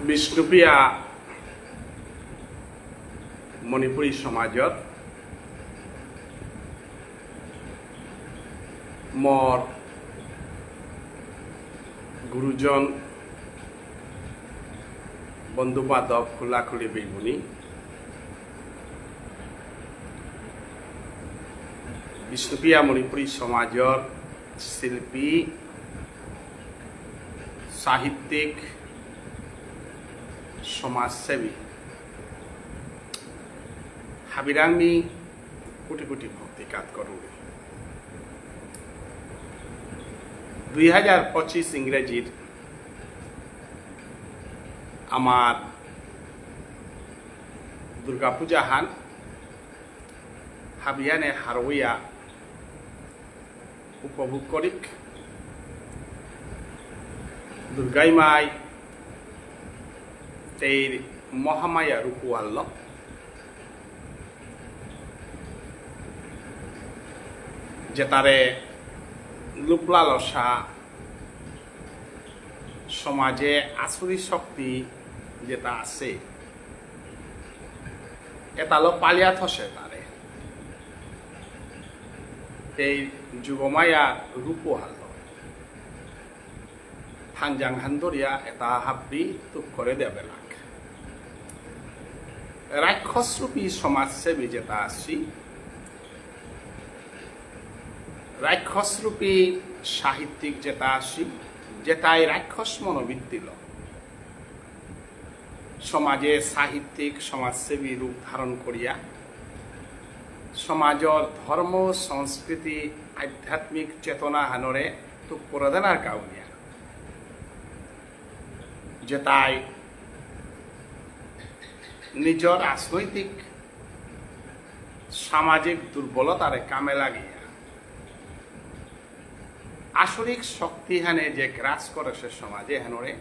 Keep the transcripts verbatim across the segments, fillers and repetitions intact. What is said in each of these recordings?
বিষ্ণুপ্রিয়া মণিপুরী সমাজর মোর গুরুজন, বন্ধু বান্ধব, খুলাখুলি বেইবুনি, বিষ্ণুপ্রিয়া মণিপুরী সমাজর শিল্পী, সাহিত্যিক, সমাজসেবী হাবিরাংনি কোটি কোটি ভক্তি কাত করুরি। দুই হাজার পঁচিশ ইংরেজির আমার দুর্গা পূজা হান হাবিয়ানে হারৌয়া উপভোগ করিক। দুর্গাই মাই তেইর মহামায়া রূপ আনল, যেতারে লোভ লালসা সমাজে আসুরি শক্তি যেতা আছে, এতালো পালিয়া থসে তারে। এই যোগমায়া রূপ হারল। থানজাং হান্দরিয়া এতা হাব্বি তুপ করে দেবেলাক। রাক্ষস রূপী সমাজসেবী যেতা আছি, রাক্ষস রূপী সাহিত্যিক যেতা আছি, যেতাই রাক্ষস মনোবৃত্তিল। সমাজে সাহিত্যিক, সমাজসেবী রূপ ধারণ করিয়া সমাজর ধর্ম, সংস্কৃতি, আধ্যাত্মিক চেতনা হানরে তুপ করে দেনার কাউনিয়া, যেতাই নিজর রাজনৈতিক, সামাজিক দুর্বলতারে কামে লাগিয়া আসুরিক শক্তিহানে যে গ্রাস করেসে সমাজে হেনরে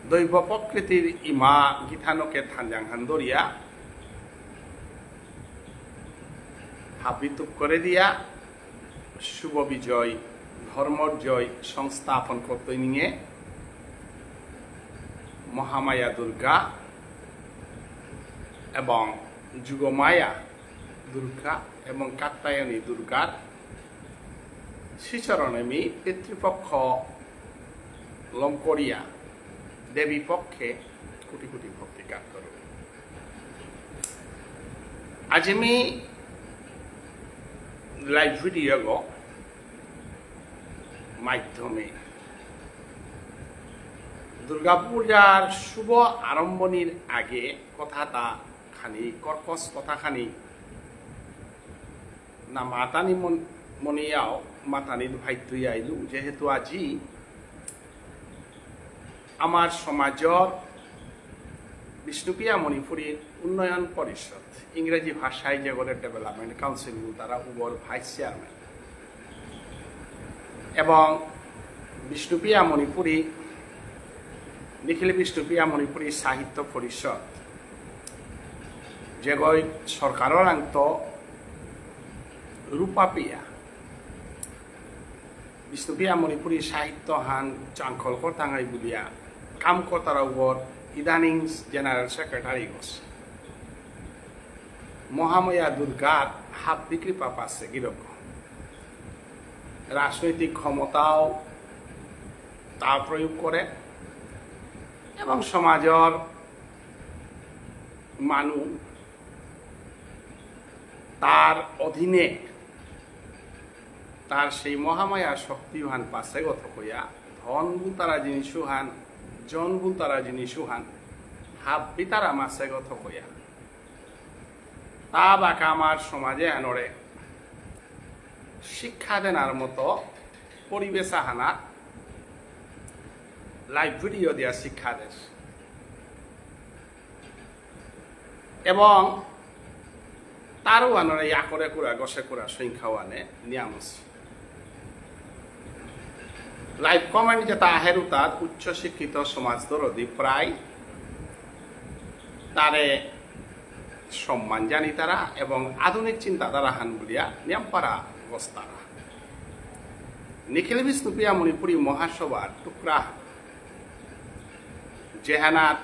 দৈব প্রকৃতির ইমা গিথানকে থানজাং হান্দরিয়া হাবিতুপ করে দিয়া শুভ বিজয়, ধর্মর জয় সংস্থাপন করতে নিয়ে মহামায়া দুর্গা এবং যোগমায়া দুর্গা এবং কাত্যায়নী দুর্গার শ্রীচরণে মি পিতৃপক্ষ লম করিয়া দেবী পক্ষে কোটি কোটি ভক্তি কাত করুরি। আজি মি live video গো মাধ্যমে দুর্গা পূজার শুভ আরম্ভণির আগে কথাটা খানি, কর্কশ কথা খানি না মাতানি মন-, মনিয়াও মাতানি ভাইতুই আইলু, যেহেতু আজি আমার সমাজর বিষ্ণুপ্রিয়া মণিপুরী উন্নয়ন পরিষদ, ইংরেজি ভাষায় যেগরে Development Council বুলতারা, উগর vice chairman এবং বিষ্ণুপ্রিয়া মণিপুরী, নিখিল বিষ্ণুপ্রিয়া মণিপুরী সাহিত্য পরিষদ, যেগই সরকারর আংত রূপাপিয়া বিষ্ণুপ্রিয়া মণিপুরী সাহিত্য হান চাংখল করতাঙাই বুলিয়া কাম করতারা উগর ইদানিং general secretary গস। মহামায়া দুর্গার হাব্বি কৃপা পাসে গিরক। রাজনৈতিক ক্ষমতাও তা প্রয়োগ করে এবং সমাজর মানু তার অধীনে তার সেই মহামায়া শক্তিহান পাসেগত হইয়া ধন বুলতারা জিনিসুহান, জন বুলতারা জিনিসুহান হাব্বিতারা মাসেগত হইয়া তা বাকা আমার সমাজে আনরে শিক্ষা দেনার মতো পরিবেশ আহানা live video দিয়া শিক্ষা দেশ। এবং তারও আনরে ইয়া করে কুরা, গসে কুরা, সংখ্যাও আনে নিয়ামস। Live comment যেতা আহেরু তার উচ্চ শিক্ষিত সমাজ দরদি প্রায় তারে সম্মান জানিতারা এবং আধুনিক চিন্তাধারা হান বুলিয়া নিয়ামপারা গস্তারা। নিখিল বিষ্ণুপ্রিয়া মণিপুরী মহাসভার টুকরা যেহানাত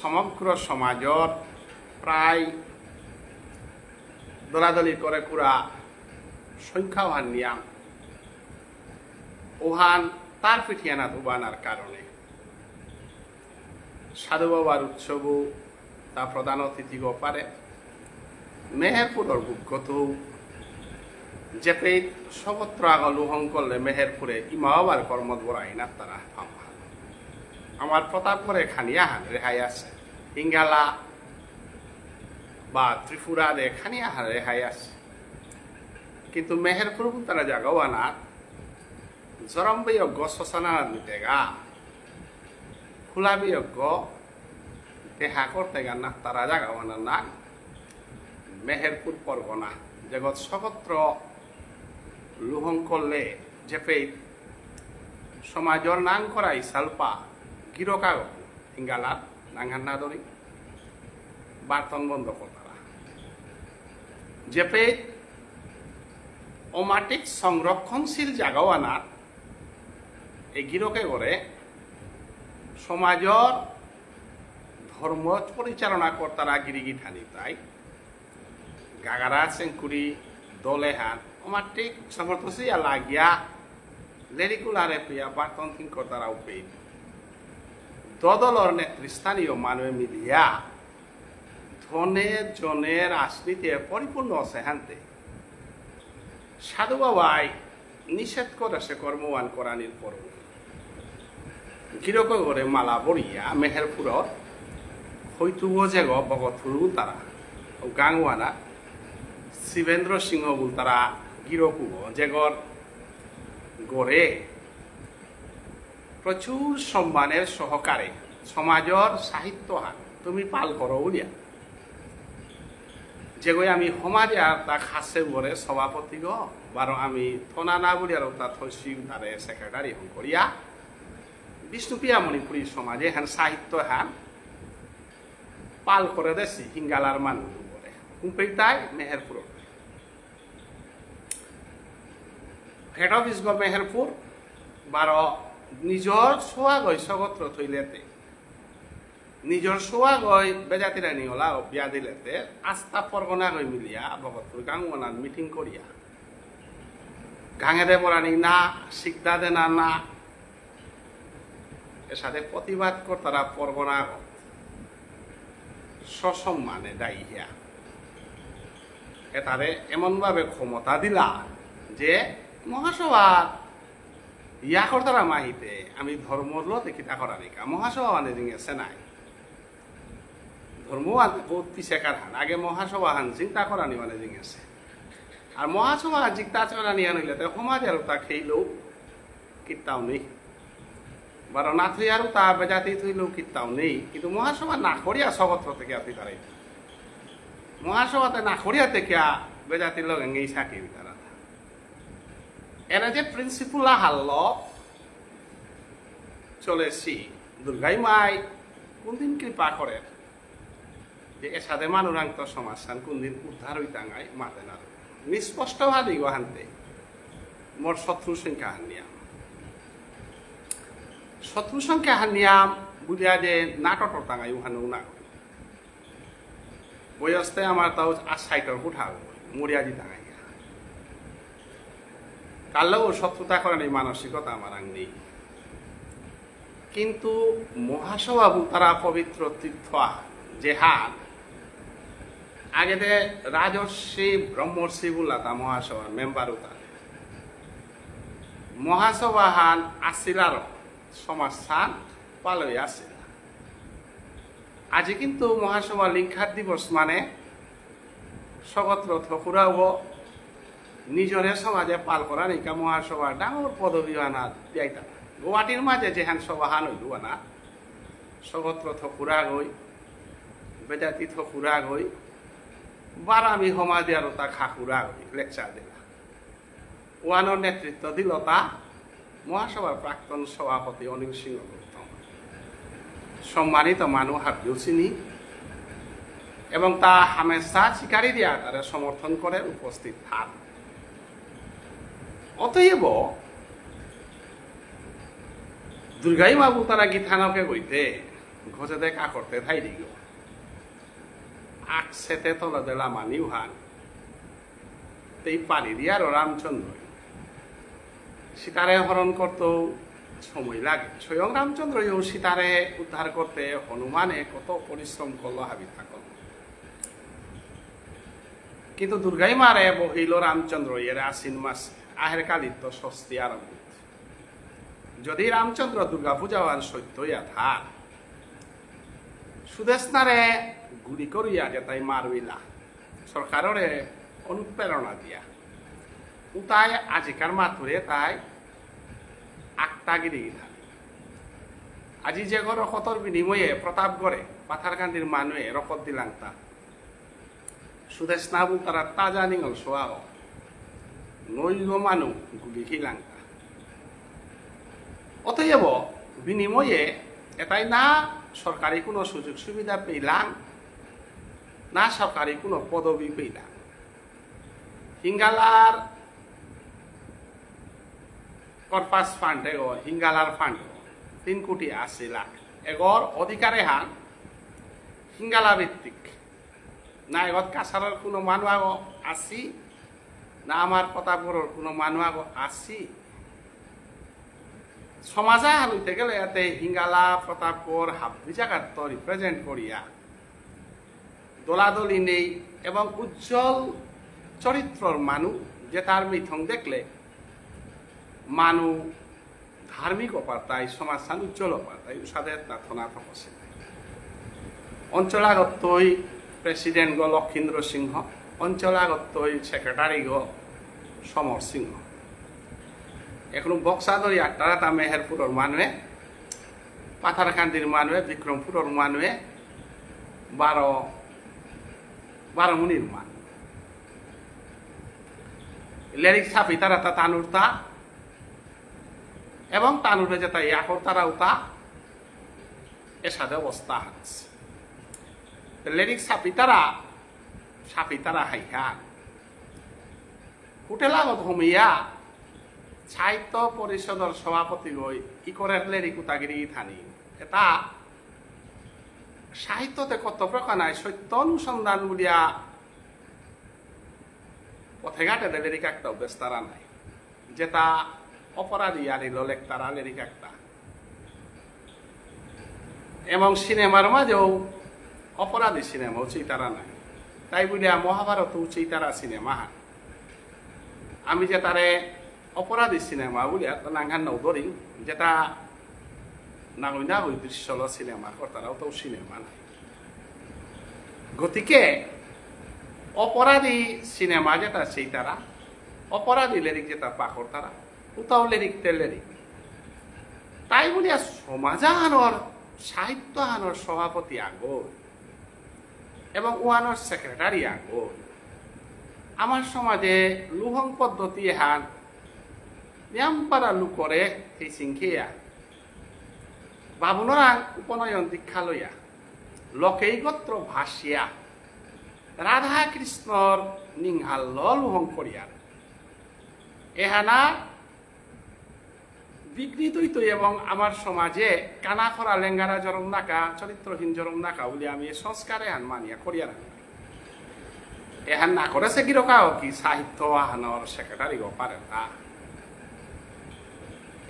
সমগ্র সমাজর প্রায় দলাদলি করে কুরা সংখ্যা ওহান নিয়াম। ওহান তার পিঠিয়ানাত উবানার কারণে সাধু বাবার উৎসবও তা প্রধান অতিথি গো পারে। মেহেরপুরর বুকগত যেপেই সগত্র আগ লুহং করলে মেহেরপুরে ইমা বাবার কর্মত বড়াই না তারা ফাম ফাম। আমার প্রতাপগড়ে খানিয়াহান রেহাই আছে, ইঙ্গালা বা ত্রিপুরা দে খানিয়াহান রেহাই আছে, কিন্তু মেহেরপুর তারা জাগাও আনা জরম বিয়োগ্য শ্মশানা নিতেগা, খোলা বিয়োগ্য দেহা করতেগা না তারা জাগাও আনা না। মেহেরপুর পরগনা জগৎ সগত্র লুহং করলে যেপেই সমাজর নাং করাই সালপা গিরকাগ ইঙ্গালাত নাঙহান না ধরি বার্তন বন্ধ করতারা। যেপেই অমাটিক সংরক্ষণশীল জাগাও আনার এ গিরকে করে সমাজর ধর্ম পরিচালনা করতারা গিরিগিথানি তাই গাগারা চেংকুরি দলেহান অমাটিক সমর্থসিয়া লাগিয়া লেরিকুলারে পিয়া বার্তন থিং করতারা উপেই দদলর নেতৃস্থানীয় মানুষ মিলিয়া ধনে জনে রাজনীতি পরিপূর্ণ আছে হানতে সাধু বাবাই নিষেধ করে সে কর্মবান করানির পর গিরক করে মালা বড়িয়া মেহেরপুর হইতুব যেগ ভগতপুর তারা ও গাঙ্গুয়ানা শিবেন্দ্র সিংহ বুলতারা গিরকুব যেগর গড়ে প্রচুর সম্মানের সহকারে সমাজর সাহিত্য হান তুমি পাল করো বুলিয়া যেগই আমি সমাজে আর তা খাসে বরে সভাপতি গো বারো আমি থনা না বুলিয়া আর তা থসি তারে সেক্রেটারি হং করিয়া বিষ্ণুপ্রিয়া মণিপুরী সমাজে হান সাহিত্য হান পাল করে দেসি হিঙ্গালার মানুষ বলে হুম্পেইতাই মেহেরপুর হেড অফিস গো মেহেরপুর বারো নিজর সোয়া গই সগত্র থইলেতে নিজর সোয়া গই বেজাতি রানী ওলা বিয়া দিলেতে আস্তা পরগনা গই মিলিয়া ভগতপুর গাঙ্গুয়ানার মিটিং করিয়া গাঙে দে বরানি না সিকদা দেনা না এসাদে প্রতিবাদ করতারা পরগনা আগত সসম্মানে দায়ী হিয়া এতারে এমনভাবে ক্ষমতা দিলা যে মহাসভা ইয়া করতারা মাহিতে আমি ধর্মর লতে কিতা করানিকা মহাসভা মানে জিঙেসে নাই। ধর্ম আনতে বহুত পিছেকার হান আগে মহাসভা হান চিন্তা করানি মানে জিঙেসে। আর মহাসভা চিন্তা করানি হান হইলে তো সমাজের তা খেইলেও কিত্তাও নেই। বারো না থইয়ারও তা বেজাতি থইলেও কিত্তাও নেই। কিন্তু মহাসভা না করিয়া সগত্র থেকে আপনি তারাই মহাসভাতে না করিয়া থেকে বেজাতির লগে নেই সাকি তারা। এনে যে প্রিন্সিপাল হাল্ল চলেছি দুর্গাই মাই কোনদিন কৃপা করে যে এসাদে মানুরাং তো সমাজহান কোনদিন উদ্ধার হইতাঙাই মাতে না। নিস্পষ্টবাদী গো হানতে মোর শত্রু সংখ্যা হান নিয়াম। শত্রু সংখ্যা হান নিয়াম বুলিয়া যে নাটক করতাঙাই উহানো না। বয়সতে আমার তাও আর সাইটর উঠা মরিয়া দিতাঙাই। কারলেও শত্রুতা করানি মানসিকতা আমার আং নেই। কিন্তু মহাসভা বুলতারা পবিত্র তীর্থ আ, যেহান আগেতে রাজর্ষি ব্রহ্মর্ষি বুলাতা মহাসভার মেম্বার উতা। মহাসভা হান আসিল আর সমাজ হান পালই আসিল। আজি কিন্তু মহাসভা লিংখাত দিবস মানে সগত্র থকুরাও নিজরে সমাজে পাল করা নিকা মহাসভার ডাঙর পদবী আনা দিয়াইতা। গুয়াহাটির মাঝে যেহান সভা হান হইল আনা সগত্র থকুরা গই, বেজাতি থকুরা গই, বারামি সমাজে আর তা খাকুরা গই লেকচার দিলা। ওয়ানোর নেতৃত্ব দিল তা মহাসভার প্রাক্তন সভাপতি অনিল সিংহ গৌতম। সম্মানিত মানু হাবিও চিনি এবং তা হামেশা শিকারি দিয়া তারে সমর্থন করে উপস্থিত থাক। অতএব দুর্গাই মা বুলতারা গীতানকে গইতে, ঘজেদে কাকরতে থাইরিগো। আকসেতে তলদে লামানিউ হান। তেই পারি দিয়ারও রামচন্দ্র। সীতারে হরণ করতেও সময় লাগে। স্বয়ং রামচন্দ্রও সীতারে উদ্ধার করতে হনুমানে কত পরিশ্রম করলো হাবি থাকল। কিন্তু দুর্গাই মারে বহিল রামচন্দ্র এর আশ্বিন মাস, আহের কালিত স্বস্তি আরম্ভ। যদি রামচন্দ্র দুর্গা পূজা হওয়ার সত্য ইয়া থার, সুদেষ্ণারে গুলি করিয়া যেতাই মারুইলা, সরকাররে অনুপ্রেরণা দিয়া। উতাই আজিকার মাতুরে তাই আক্তাগিরি গিলা। আজি যে ঘর কতর বিনিময়ে প্রতাপগড়ে পাথারকান্দির মানুয়ে রকত দিলাংতা। সুদেষ্ণা বুলতারা তাজা নিঙল সোয়াও। নৈব মানু গুলি খিলাংতা। অতএব বিনিময়ে এতাই না সরকারি কোনো সুযোগ সুবিধা পেলাম, না সরকারি কোনো পদবি পেলাম। হিঙ্গালার কর্পাস ফান্ড এগো, হিঙ্গালার ফান্ড তিন কোটি আশি লাখ। এগর অধিকারে হান হিঙ্গালা ভিত্তিক। না এগত কাছাড়র কোনো মানু আগো আসি, না আমার প্রতাপগড়র কোনো মানু আগো আসি। সমাজে হালুইতে গেলে এতে হিঙ্গালা প্রতাপগড় হাব্বি জাগাত তো রিপ্রেজেন্ট করিয়া দলাদলি নেই এবং উজ্জ্বল চরিত্রর মানু, যে তার মিথং দেখলে মানু ধার্মিক অপারতাই, সমাজহান উজ্জ্বল অপারতাই, উসাদে না থনা থকসে। অঞ্চলাগত্তই প্রেসিডেন্ট গ লক্ষীন্দ্র সিংহ, অঞ্চলাগত্তই সেক্রেটারি গ সমর সিংহ। এখন বক্সাদরি আট্টারা তা মেহেরপুরর মানুয়ে, পাথারকান্দির মানুয়ে, বিক্রমপুরর মানুয়ে, বারো, বারো মুনির মানু। লেরিক ছাপিতারা তা তানুরতা, এবং তানুরে যেতা ইয়া করতারা উতা, এসাদে অবস্থা হানস। তে লেরিক ছাপিতারা, ছাপিতারা হাইহান। হোটেল আগত হমিয়া, সাহিত্য পরিষদর সভাপতি গই, ইকরের লেরিক উতাগিরি থানি। এতা সাহিত্যতে কত প্রকার নাই, সত্য অনুসন্ধান বুলিয়া পথে ঘাটে দে লেরিক একটা বেস্তারা নাই। যেতা অপরাধী আনিল লেখতারা লেরিক একটা। এবং সিনেমার মাঝেও অপরাধী সিনেমা উচিতারা নাই। তাই বুলিয়া মহাভারত উচিতারা সিনেমা হান। আমি যে তারে অপরাধী সিনেমা বুলিয়া তো নাঙহান নৌদরিং, যেতা নাগই নাগই দৃশ্যলো সিনেমা করতারাও তো সিনেমা নাই। গতিকে অপরাধী সিনেমা যেতা সেইতারা, অপরাধী লেরিক যেতা পাকরতারা, উতাও লেরিক তে লেরিক। তাই বুলিয়া সমাজ আহানর, সাহিত্য আহানর সভাপতি আগো এবং ওয়ানর সেক্রেটারি আগো। আমার সমাজে লুহং পদ্ধতি এহান নিয়ামপারা লুকরে সেই সিংখেয়া। বাবুনরাং উপনয়ন দীক্ষা লইয়া, লকেই গোত্র ভাসিয়া, রাধা কৃষ্ণর নিংহাল্ল লুহং করিয়ার। এহানা বিঘ্নিত হইতই এবং আমার সমাজে কানা খরা লেঙ্গারা জরম নাকা, চরিত্রহীন জরম নাকা বলে আমি এই সংস্কার এহান মানিয়া করিয়া রাখি। এহান না করেসে গিরকাও কি সাহিত্য আহানর সেক্রেটারি গো পারে না।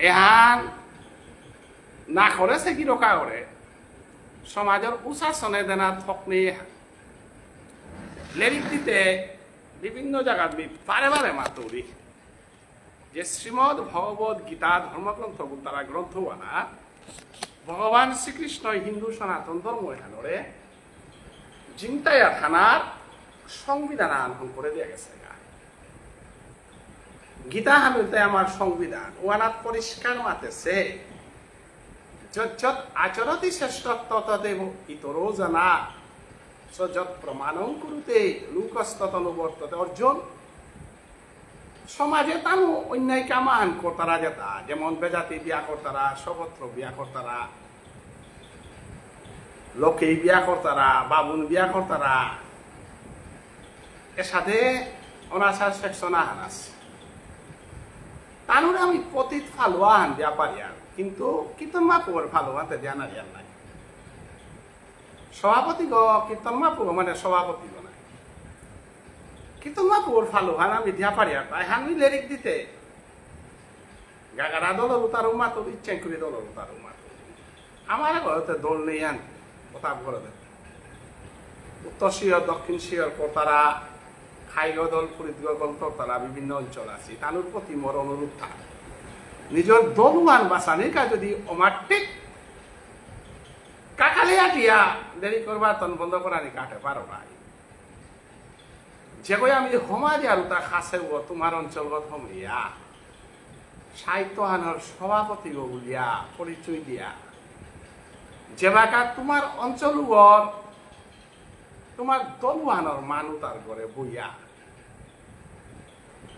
এহান না করেসে গিরকাওরে সমাজর উশাসনে দেনা থকনি এহান। লেরিক দিতে বিভিন্ন জায়গাত মি বারে বারে মাতুরি যে শ্রীমদ ভগবত গীতা ধর্মগ্রন্থ বুলতারা গ্রন্থ বানা ভগবান শ্রীকৃষ্ণ হিন্দু সনাতন ধর্ম এহানরে জিংতায়া থানার সংবিধান আহান করে দিয়া গেসেগা। গীতা হানতে আমার সংবিধান ওয়ানাত পরিষ্কার মাতেসে, যজ্জত আচরতি শ্রেষ্ঠত্ব তদেব ইতরো জনা, স যৎ প্রমাণং কুরুতে লোকস্তদনুবর্ততে। অর্জুন, সমাজে তানু অন্যায় কামাহান করতারা যেতা, যেমন বেজাতি বিয়া করতারা, সগোত্র বিয়া করতারা, লোকেই বিয়া করতারা, বাবুন বিয়া করতারা, এসাদে অনাচার সেকশন আহান আসে। তানুরে আমি পতিত ফালুয়া হান ব্যাপারিয়া। কিন্তু কীর্তন মাপুর ফালু হাতে দিয়া নারিয়ার নাই। সভাপতি গ কীর্তন মাপুর মানে সভাপতি গ নাই। কীর্তন মাপুর ফালু হান আমি দিয়া পারি আর তাই হান মি লেরিক দিতে। গাগারা দলর উতারু মাতুরি, চেংকুরি দলর উতারু মাতুরি। আমার ঘরতে দল নেই আন, কথা বলে দে। উত্তর সিওর, দক্ষিণ সিওর, কোতারা, খাইগ দল, ফুরিতগ দল, তোরতারা বিভিন্ন অঞ্চল আছে। তানুর প্রতি মোর অনুরোধ থাক। নিজর দলুয়ান বাসানিকা যদি অমাটিক কাকালে আটিয়া দেরি করবা তন বন্ধ করানি কাটে পারো নাই। যেগই আমি সমাজ আর উতা খাসে ও তোমার অঞ্চলগত হমিয়া সাহিত্য হানর সভাপতি গো বুলিয়া পরিচয় দিয়া। যেবাকা তোমার অঞ্চল উগর তোমার দলুয়ানর মানু তার ঘরে বইয়া।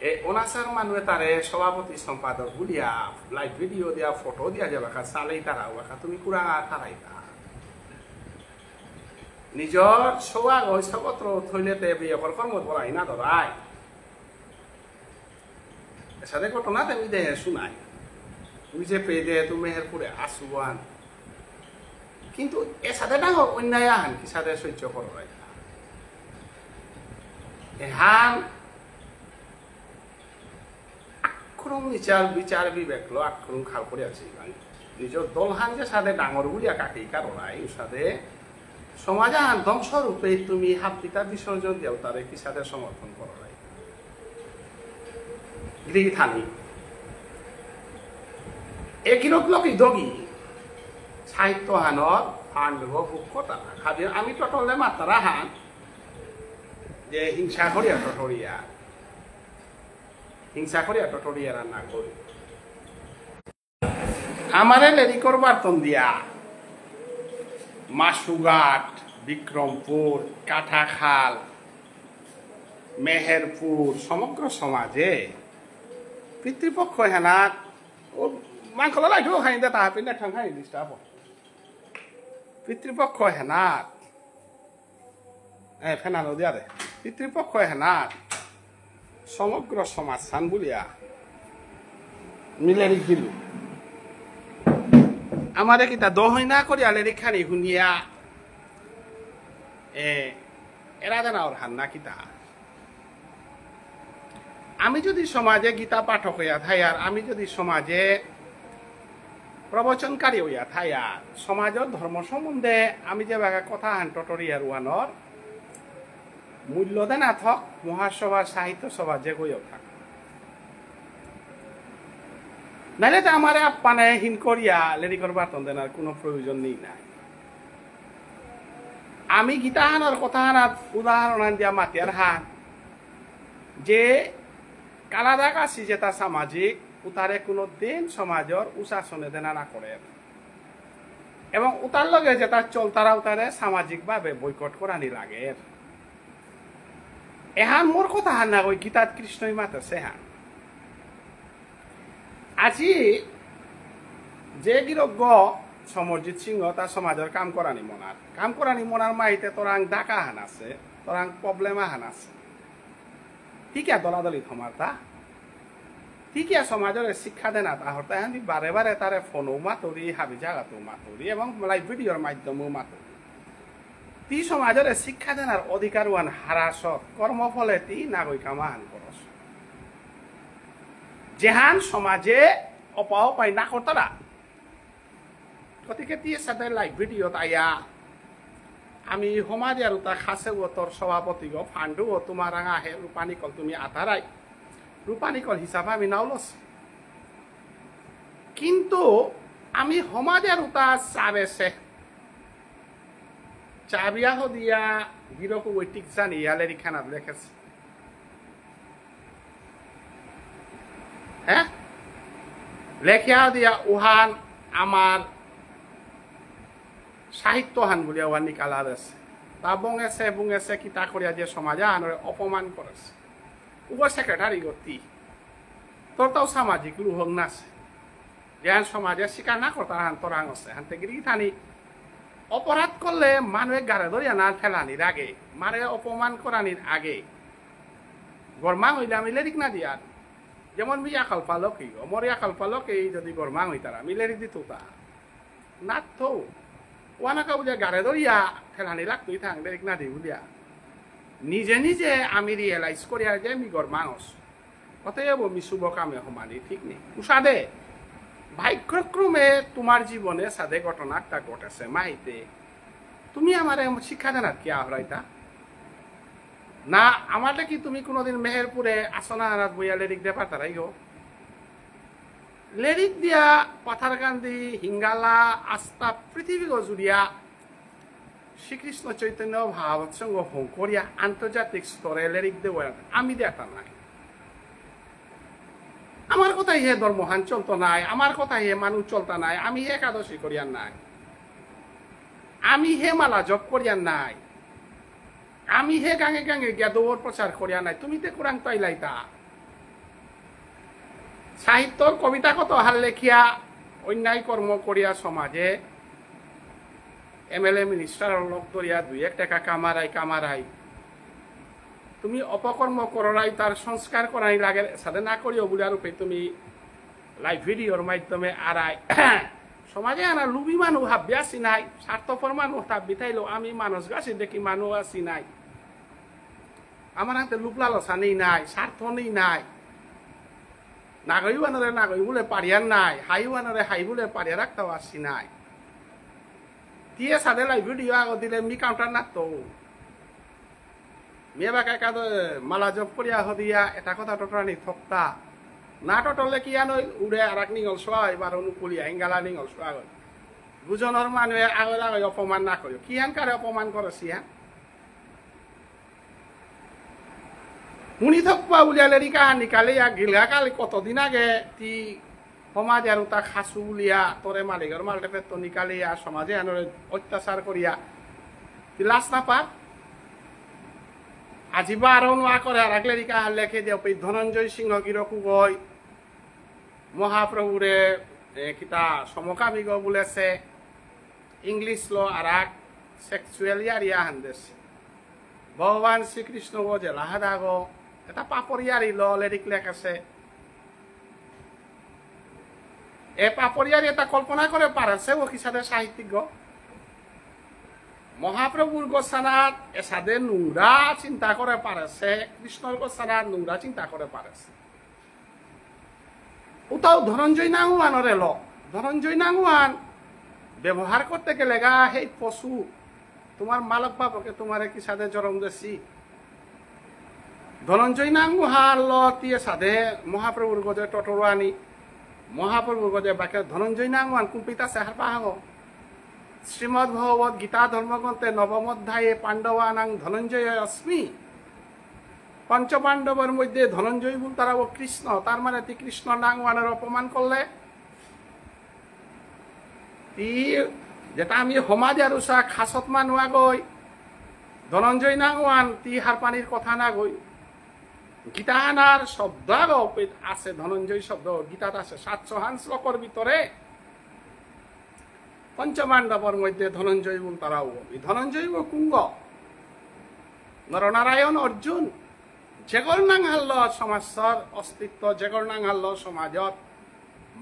এ অনাচার মানুয়ে তারে সভাপতি সম্পাদক বুলিয়া লাইভ ভিডিও দিয়া ফটো দিয়া যেবাকা চালেই তারা ওবাকা তুমি কুড়া তারাই তা। নিজর সৌহাগ ইষ্টপত্র থইলে তে বিয়ে কর কর্ম বলাই না ধরাই। এসাদে ঘটনা তে মি দেহে শুনাই। তুমি যে পেয়ে দে তুমি মেহেরপুরে আসুয়ান। কিন্তু এসাদে ডাঙর অন্যায় আহান কিসাদে সহ্য করো রাই। এহান আক্রম বিচার, বিচার বিবেক লো আক্রম খাল করে আছে ইবাং। নিজর দলহান যে সাদে ডাঙর বুলিয়া কাকেই কারো নাই, সাদে সমাজ আহান ধ্বংস রূপে তুমি হাত পিতা বিসর্জন দিয়াও তারে কি সাদে সমর্থন করো নাই। গিরি থানি। এ গিরক লোকই দগি সাহিত্য হানর ফান্ড গো বুক কথা। খাবি আমি টটলে মাতারা হান যে হিংসা করিয়া টটরিয়া। হিংসা করিয়া টটরিয়া রান্না করি। আমারে লেরিকর বার্তন দিয়া মাসুঘাট, বিক্রমপুর, কাঠাখাল, মেহেরপুর, সমগ্র সমাজে পিতৃপক্ষ হেনাত ও মাংকলা লাইট খাইন্দা তাহা পিনে ঠাং খাই ডিস্টার্ব। পিতৃপক্ষ হেনাত এ, ফেনানো দিয়া দে। পিতৃপক্ষ হেনাত সমগ্র সমাজ সান বুলিয়া মি লেরিক দিলু। আমারে কিতা দহই না করিয়া লেরিক খানি শুনিয়া, এ, এরা দেনা ওর হান্না কিতা। আমি যদি সমাজে গীতা পাঠক হইয়া থাই আর আমি যদি সমাজে প্রবচনকারী হইয়া থাই আর সমাজর ধর্ম সম্বন্ধে আমি যে বাগা কথা হান টটরিয়া রুয়ানোর মূল্য দেনা থক মহাসভা সাহিত্য সভা যে গইও থাক। নাইলে তো আমারে আপ্পানে হিন করিয়া লেরিকর বার্তন দেনার কোনো প্রয়োজন নেই নাই। আমি গীতা হানার কথা হানার উদাহরণ আন দিয়া মাতিয়ার হান যে কালাদাগ আসি যেটা সামাজিক উতারে কোনো দিন সমাজর উশাসনে দেনা না করে এবং উতার লগে যেটা চলতারা উতারে সামাজিকভাবে বয়কট করানি লাগে। এহান মোর কথা হান না কই গীতাত কৃষ্ণই মাতেছে হান। আজি যে গিরক গ সমরজিৎ সিংহ তার সমাজর কাম করানি মনার। কাম করানি মনার মাইতে তোরাং ডাকা হান আছে, তোরাং প্রবলেম আহান আছে। ঠিক আছে, দলাদলি থমার তা। ঠিক আছে, সমাজরে শিক্ষা দেনা তা হরতা হান বারে বারে তারে ফোনও মাতুরি, হাবি জাগাতেও মাতুরি এবং লাইভ ভিডিওর মাধ্যমেও মাতুরি। তি সমাজরে শিক্ষা দেনার অধিকার ওয়ান হারাসত, কর্মফলে তি নাগই কামাহান করস। যেহান সমাজে অপা অপাই না করতারা। গতিকে তি সাথে লাইভ ভিডিও তাইয়া আমি সমাজ আর উতা খাসে ও তোর সভাপতি গো ফান্ডু ও তোমার আঙা হে রূপানিকল তুমি আতারাই। রূপানিকল হিসাবে আমি নাও লস। কিন্তু আমি সমাজ আর উতা চাবেসে চাবিয়া হদিয়া গিরক ওইটিক জানিয়া লেরিখানাত লেখেছে। হ্যাঁ? লেখিয়া দিয়া উহান আমার সাহিত্য হান বুলিয়া উহান নিকালা দেছে। তা বঙেছে, বুঙেছে, কিতা করিয়া যে সমাজ আহানরে অপমান করেছে। উগো সেক্রেটারি গতি। তোর তাও সামাজিক লুহং নাছে। যেহান সমাজে স্বীকার না করতারা হান তোরাং আছে। হানতে গিরি থানি অপরাধ করলে মানুয়ে গারে ধরিয়া না ফেলানির আগে, মারে অপমান করানির আগে, গরমা হইলে আমি লেরিক না দিয়ার। যেমন মি ইয়াকাল পালকি, অমর ইয়াকাল পালকি যদি গরমাং হইতারা, মি লেরিক দিতু তা। না তো। ওয়ানাকা বুলিয়া গারে ধরিয়া, ঠেলানি লাগতই থাং, লেরিক না দি বুলিয়া। নিজে নিজে আমি realize করিয়া যে মি গরমাংস। অতএব মি শুভ কামে হমানি ঠিক নেই। উষাদে, ভাগ্যক্রমে তোমার জীবনে সাদে ঘটনা একটা ঘটেছে, মাহিতে। তুমি আমারে শিক্ষা দেনার কি আহরাইতা? না, আমারে কি তুমি কোনোদিন মেহেরপুরে আসনা আনাত বইয়া লেরিক দে পারতারাই গো? লেরিক দিয়া পাথারকান্দি, হিঙ্গালা, আস্তা পৃথিবী গো জুড়িয়া শ্রীকৃষ্ণ চৈতন্য ভাগবত সংঘ হং করিয়া আন্তর্জাতিক স্তরে লেরিক দেওয়া আমি দেখা নাই। আমার কথা হে ধর্মহান চলতো নাই, আমার কথা হে মানুষ চলতা নাই, আমি হে একাদশী করিয়ার নাই, আমি হে মালা জপ করিয়ার নাই, আমি হে গাঙে গাঙে গিয়া দৌড় প্রচার করিয়া নাই, তুমি তে কুরাং তাইলাইতা। সাহিত্যর কবিতা কত হার লেখিয়া অন্যায় কর্ম করিয়া সমাজে এমএলএ মিনিস্টার লোক ধরিয়া দুই এক টাকা কামারাই কামারাই। তুমি অপকর্ম কররাই তার সংস্কার করাই লাগে সাথে না করিও বুলে আর উপে তুমি লাইভ ভিডিওর মাধ্যমে আরাই। সমাজে আনা লুবি মানু হাব্বি আসি নাই, স্বার্থপর মানু হাব্বি থাইলেও আমি মানুষ গাছি দেখি মানু আসি নাই। আমার হাতে লুবলা লসা নেই নাই, স্বার্থ নেই নাই। নাগই বানরে নাগই বুলে পারিয়ার নাই, হাই বানরে হাই বুলে পারিয়ার রাখতাও আসি নাই। তিয়ে সাদে লাইভ ভিডিও আগো দিলে মি কাউন্টার না তো। মেয়ে বাকা একা তো মালা জপ করিয়া হদিয়া এটা কথা টটরানি থকতা। না টটলে কি আনই উড়ে আর এক নিঙল সোয়া এবার অনুকুলিয়া হিঙ্গালা নিঙল সোয়া গই। বুঝনর মানুয়ে আগল আগই অপমান না করিও। কি হান কারে অপমান করেছি হ্যাঁ? হুনি থকবা বুলিয়া লেরিকা নিকালে ইয়া গিলগা কালে কতদিন আগে তি সমাজে আর উতা খাসু বুলিয়া তোরে মালিকর মালটে পেত নিকালে ইয়া সমাজে আনরে অত্যাচার করিয়া তি লাজ না পার। আজি বারো নোয়া করে আর এক লেরিকা লেখে দিও পে ধনঞ্জয় সিংহ গিরকু গই মহাপ্রভুরে এ, কিতা সমকামী গো বুলেছে। ইংলিশ ল আর এক সেক্সুয়াল ইয়ারি আহান দেশ। ভগবান শ্রীকৃষ্ণ গো যে লাহাদা গো এটা পাপর ইয়ারি ল লেরিক লেখেছে। এ পাপর ইয়ারি এটা কল্পনা করে পারেছে ও কিসাদে সাহিত্যিক গো। মহাপ্রভুর গোসানাত এসাদে নোংরা চিন্তা করে পারেছে, কৃষ্ণর গোসানাত নোংরা চিন্তা করে পারেছে। উতাও ধনঞ্জয় নাঙওয়ানরে ল। ধনঞ্জয় নাঙওয়ান ব্যবহার করতে গেলে গা হেই পশু, তোমার মালক বাপকে তোমারে কিসাদে জরম দেছি। ধনঞ্জয় নাঙওয়ান ল তিয়ে সাদে মহাপ্রভুর গজে টটরুয়ানি, মহাপ্রভুর গজে বাকে ধনঞ্জয় নাঙওয়ান কুম্পিতা সেহার পাহাগো। শ্রীমদ্ ভগবত গীতা ধর্মগ্রন্থে নবম অধ্যায়ে পাণ্ডবানাং ধনঞ্জয় অস্মি। পঞ্চপাণ্ডবর মধ্যে ধনঞ্জয় বুলতারা ও কৃষ্ণ, তার মানে তি কৃষ্ণ নাঙওয়ানর অপমান করলে। তি যেটা আমি সমাজ আর উষা খাসত মানু আগই, ধনঞ্জয় নাঙওয়ান তি হারপানির কথা না গই। গীতাহানার শব্দ আগ আছে, ধনঞ্জয় শব্দ গীতাত আছে, সাতশো হান শ্লোকর ভিতরে পঞ্চপাণ্ডবর মধ্যে ধনঞ্জয় বুলতারাও। এই ধনঞ্জয় ও কুঙ্গ, নরনারায়ণ অর্জুন, যেগর নাঙহাল্ল সমাজর অস্তিত্ব, যেগর নাঙহাল্ল সমাজত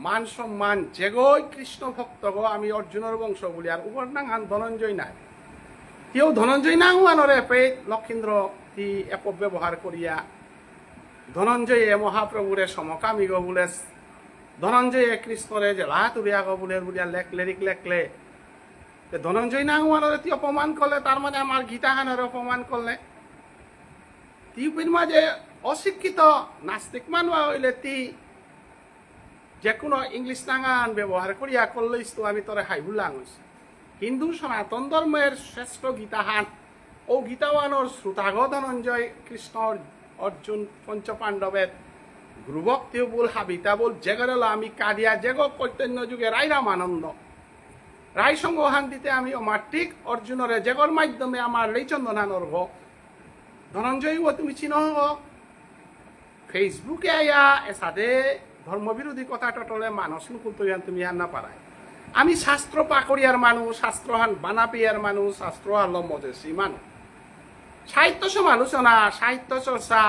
মান সম্মান, যেগই কৃষ্ণ ভক্ত গো, আমি অর্জুনর বংশ বলি, আর উগর নাঙহান ধনঞ্জয় নাই। কেউ ধনঞ্জয় নাঙওয়ানরে পে লক্ষীন্দ্র তি অপব্যবহার করিয়া ধনঞ্জয়ে মহাপ্রভুরে সমকামী গো বুলে, ধনঞ্জয়ে কৃষ্ণরে জেলা তুলিয়া গো বুলে বুলিয়া লেখ লেরিক লেখলে। তে ধনঞ্জয় নাঙওয়ানরে তি অপমান করলে, তার মানে আমার গীতাহানরে অপমান করলে। তি পিন মাঝে অশিক্ষিত নাস্তিক মানুয়া হইলে তি যে কোনো ইংলিশ নাঙান ব্যবহার করিয়া করলেই তো আমি তোরে হাইবুল লাঙইছি। হিন্দু সনাতন ধর্মের শ্রেষ্ঠ গীতাহান ও গীতাহানর শ্রোতাগ ধনঞ্জয় কৃষ্ণ অর্জুন পঞ্চপাণ্ডবের গুরুভক্তি বুল হাবিতা বুল যেগরেল আমি কাদিয়া যেগ কৈতন্য যুগে রায় রামানন্দ রায় সংঘহান দিতে আমি অমাটিক অর্জুনরে যেগর মাধ্যমে আমার লেইচন্দনানর গ ধনঞ্জয় ও তুমি চিনহ গ। ফেসবুকে আয়া এসাদে ধর্মবিরোধী কথা টটলে মানুষ নুকুল তৈয়ান তুমি আর না পারায়। আমি শাস্ত্র পাকরিয়ার মানুষ, শাস্ত্রহান বানা পেয়ার মানুষ, শাস্ত্রহান লম্বদেশী মানুষ। সাহিত্য সমালোচনা, সাহিত্য চর্চা,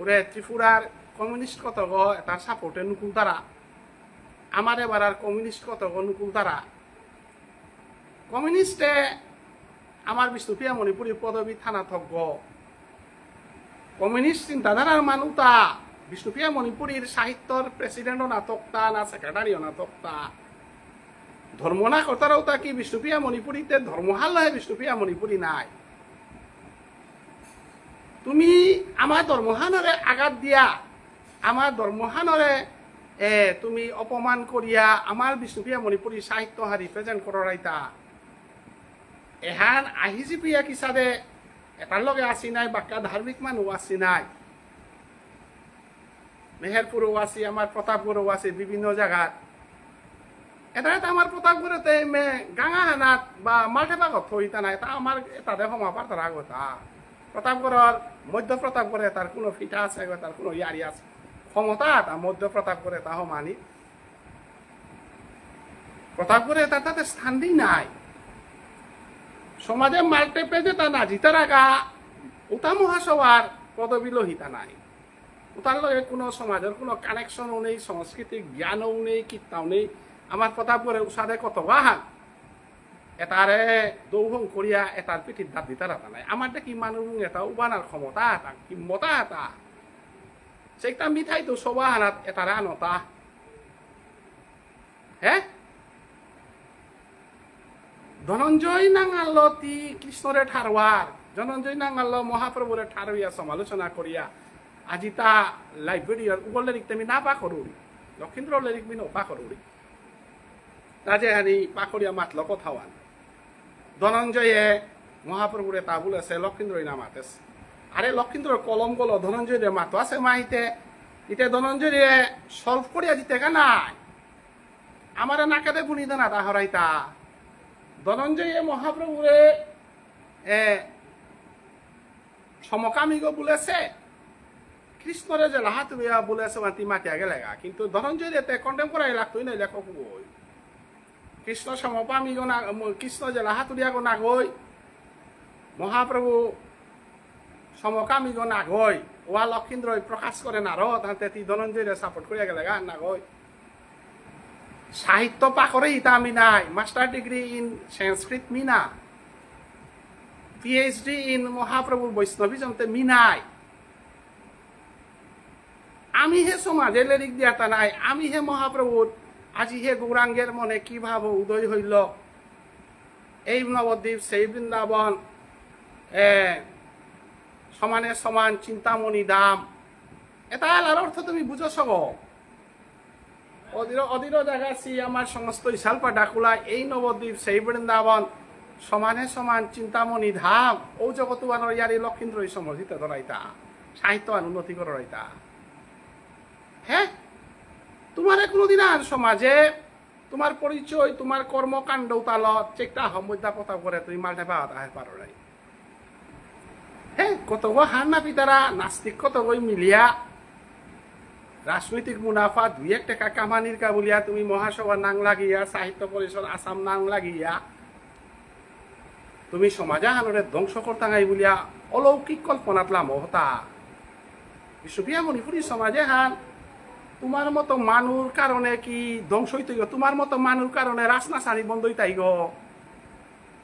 ওরে ত্রিপুরার কমিউনিস্ট কতগ এটার সাপোর্টে নুকুলতারা, আমার এবার আর কমিউনিস্ট কতগ নুকুলতারা। কমিউনিস্টে আমার বিষ্ণুপ্রিয়া মণিপুরী পদবী থানা থকগ। কমিউনিস্ট চিন্তাধারার মানুতা বিষ্ণুপ্রিয়া মণিপুরীর সাহিত্যর প্রেসিডেন্টও না থকতা, না সেক্রেটারিও না থকতা। ধর্ম না করতারাও তা কি বিষ্ণুপ্রিয়া মণিপুরীতে ধর্মহান লহে বিষ্ণুপ্রিয়া মণিপুরী নাই? তুমি আমার ধর্মহানরে আঘাত দিয়া, আমার ধর্মহানরে, এ, তুমি অপমান করিয়া আমার বিষ্ণুপ্রিয়া মণিপুরী সাহিত্য হারি প্রেজেন্ট কররাইতা। এহান আহিজি প্রিয়া কিসাদে এটার লগে আসি নাই, বাক্কা ধার্মিক মানু আসি নাই। মেহেরপুরও আসি, আমার প্রতাপগড়ও আসি, বিভিন্ন জায়গাত। এটা তো আমার প্রতাপগড়েতে মে গাঙা হানাত বা মালঠেপা গত হইতা নাই, তা আমার এটাতে হমা পারতারা কথা। প্রতাপগড়র, মধ্য প্রতাপগড়ে তার কোনো ফিটা আছে, তার কোনো ইয়ারি আছে। ক্ষমতা তা মধ্য প্রতাপগড়ে তা হমানি। প্রতাপগড়ে তা তাতে স্থান দি নাই। সমাজে মালঠেপে যে তা না জিতারাগা, উতা মহাসভার পদবী লহিতা নাই। উতার লগে কোনো সমাজের কোনো কানেকশনও নেই, সাংস্কৃতিক জ্ঞানও নেই, কিত্তাও নেই। আমার প্রতাপগড়ে উসাদে কত বাহান। এটারে দৌহং করিয়া এটার পিঠিত দাঁত দিতারা তা নাই। আমার দেখি মানুষ এটা উবানার ক্ষমতা হাতা, হিম্মতা হাতা। সেটা মিঠাই তো সবা হানাত এটারে আনতা। হে? ধনঞ্জয় নাঙাল তি কৃষ্ণরে ঠারওয়ার, ধনঞ্জয় নাঙাল মহাপ্রভুরে ঠারইয়া সমালোচনা করিয়া, আজি তা লাইব্রেরিয়ার উগল লেরিক তেমি না পাকরুরি, লক্ষীন্দ্র লেরিক মি না পাকরুরি। তা যে হানি পাকরিয়া মাতল কথাওয়ান। ধনঞ্জয়ে মহাপ্রভুরে তা বলেছে, লক্ষীন্দ্রই না মাতেস। আরে লক্ষীন্দ্রর কলম গলো ধনঞ্জয়রে মাতো আছে মাহিতে, ইতে ধনঞ্জয়রে সলভ করিয়া দিতে কা নাই। আমারে নাকাদে বুনি দেনা তা হরাইতা। ধনঞ্জয়ে মহাপ্রভুরে, এ, সমকামীগ বুলেছে, কৃষ্ণরে যে লাহাতুরিয়া বুলেছে, মাতি মাতিয়া গেলেগা। কিন্তু ধনঞ্জয়রে তে কন্ডেম করাই লাগতোই না লেখক বই। কৃষ্ণ সমকামীগ না, ম-, কৃষ্ণ যে লাহাতুরিয়াগ নাগই, মহাপ্রভু সমকামীগ নাগই, ওয়া লক্ষীন্দ্রই প্রকাশ করে নারদ, হাতে তি ধনঞ্জয়রে সাপোর্ট করিয়া গেলেগা নাগই। সাহিত্য পাকরে ইতা আমি নাই, মাস্টার ডিগ্রি ইন সংস্কৃত মিনা, পিএইচডি ইন মহাপ্রভুর বৈষ্ণবিজমতে মিনাই। আমি হে সমাজে লেরিক দিয়াতা নাই, আমি হে মহাপ্রভুর, আজি হে গৌরাঙ্গের মনে কি ভাব উদয় হইল, এই নবদ্বীপ, সেই বৃন্দাবন, এ, সমানে সমান চিন্তামণি ধাম। এটা আলার অর্থ তুমি বুঝো সব। অদির, অদির জাগা সি আমার সমস্ত ইশালপা ডাকুলা, এই নবদ্বীপ, সেই বৃন্দাবন, সমানে সমান চিন্তামণি ধাম, ও জগতুয়ানোর ইয়ারি লক্ষীন্দ্রই সমর্জিত ধরাইতা, সাহিত্য আর উন্নতি করাইতা। হ্যাঁ? তোমার কোনোদিন আর সমাজে তোমার পরিচয়, তোমার কর্মকাণ্ড উতাল, চেকটা হমুদ্দা কথা করে তুমি মালঠেপা আহে পারো নাই। হে, কতগো হার না পিতারা, নাস্তিক কতগই মিলিয়া, রাজনৈতিক মুনাফা দুই এক টাকা কামানির কা বুলিয়া তুমি মহাসভা নাং লাগিয়া, সাহিত্য পরিষদ আসাম নাং লাগিয়া, তুমি সমাজ আহানরে ধ্বংস করতাঙাই বুলিয়া অলৌকিক কল্পনাত লামো হতা। বিষ্ণুপ্রিয়া মণিপুরী সমাজ এহান তোমার মতো মানুর কারণে কি ধ্বংস হইতে হইব? তোমার মতো মানুর কারণে রাসনাসানি বন্ধ হইতাই গো।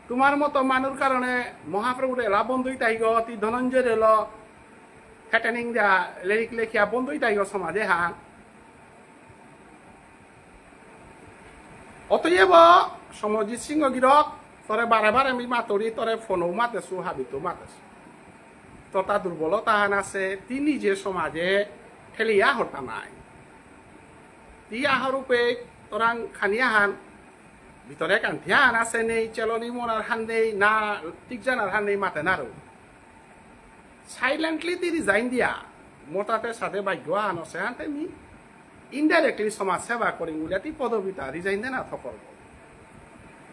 তোমার মতো মানুর কারণে মহাপ্রভুর এলা বন্ধ হইতাই গো। তি ধনঞ্জয় রেল হেটেনিং দিয়া লেরিক লেখিয়া বন্ধ হইতাই গো সমাজ এহান। অতএব সমরজিৎ সিংহ গিরক, তোরে বারে বারে আমি মাতরি, তোরে ফোনও মাতেসু, হাবিত মাতেসু। তোর তা দুর্বলতা হান আছে, তি নিজে সমাজে ঠেলিয়া হতা নাই। তি আহার উপে তোরাং খানিয়া হান, ভিতরে কান্থিয়া হান আছে নেই, চেলনি মনার হান নেই, না ঠিক জানার হান নেই মাতে নারো। সাইলেন্টলি তি রিজাইন দিয়া, মোটাতে সাথে ভাগ্য আনো সে আনতে মি ইনডাইরেক্টলি সমাজ সেবা করি বুলিয়া তি পদবিতা রিজাইন দেনা থকর।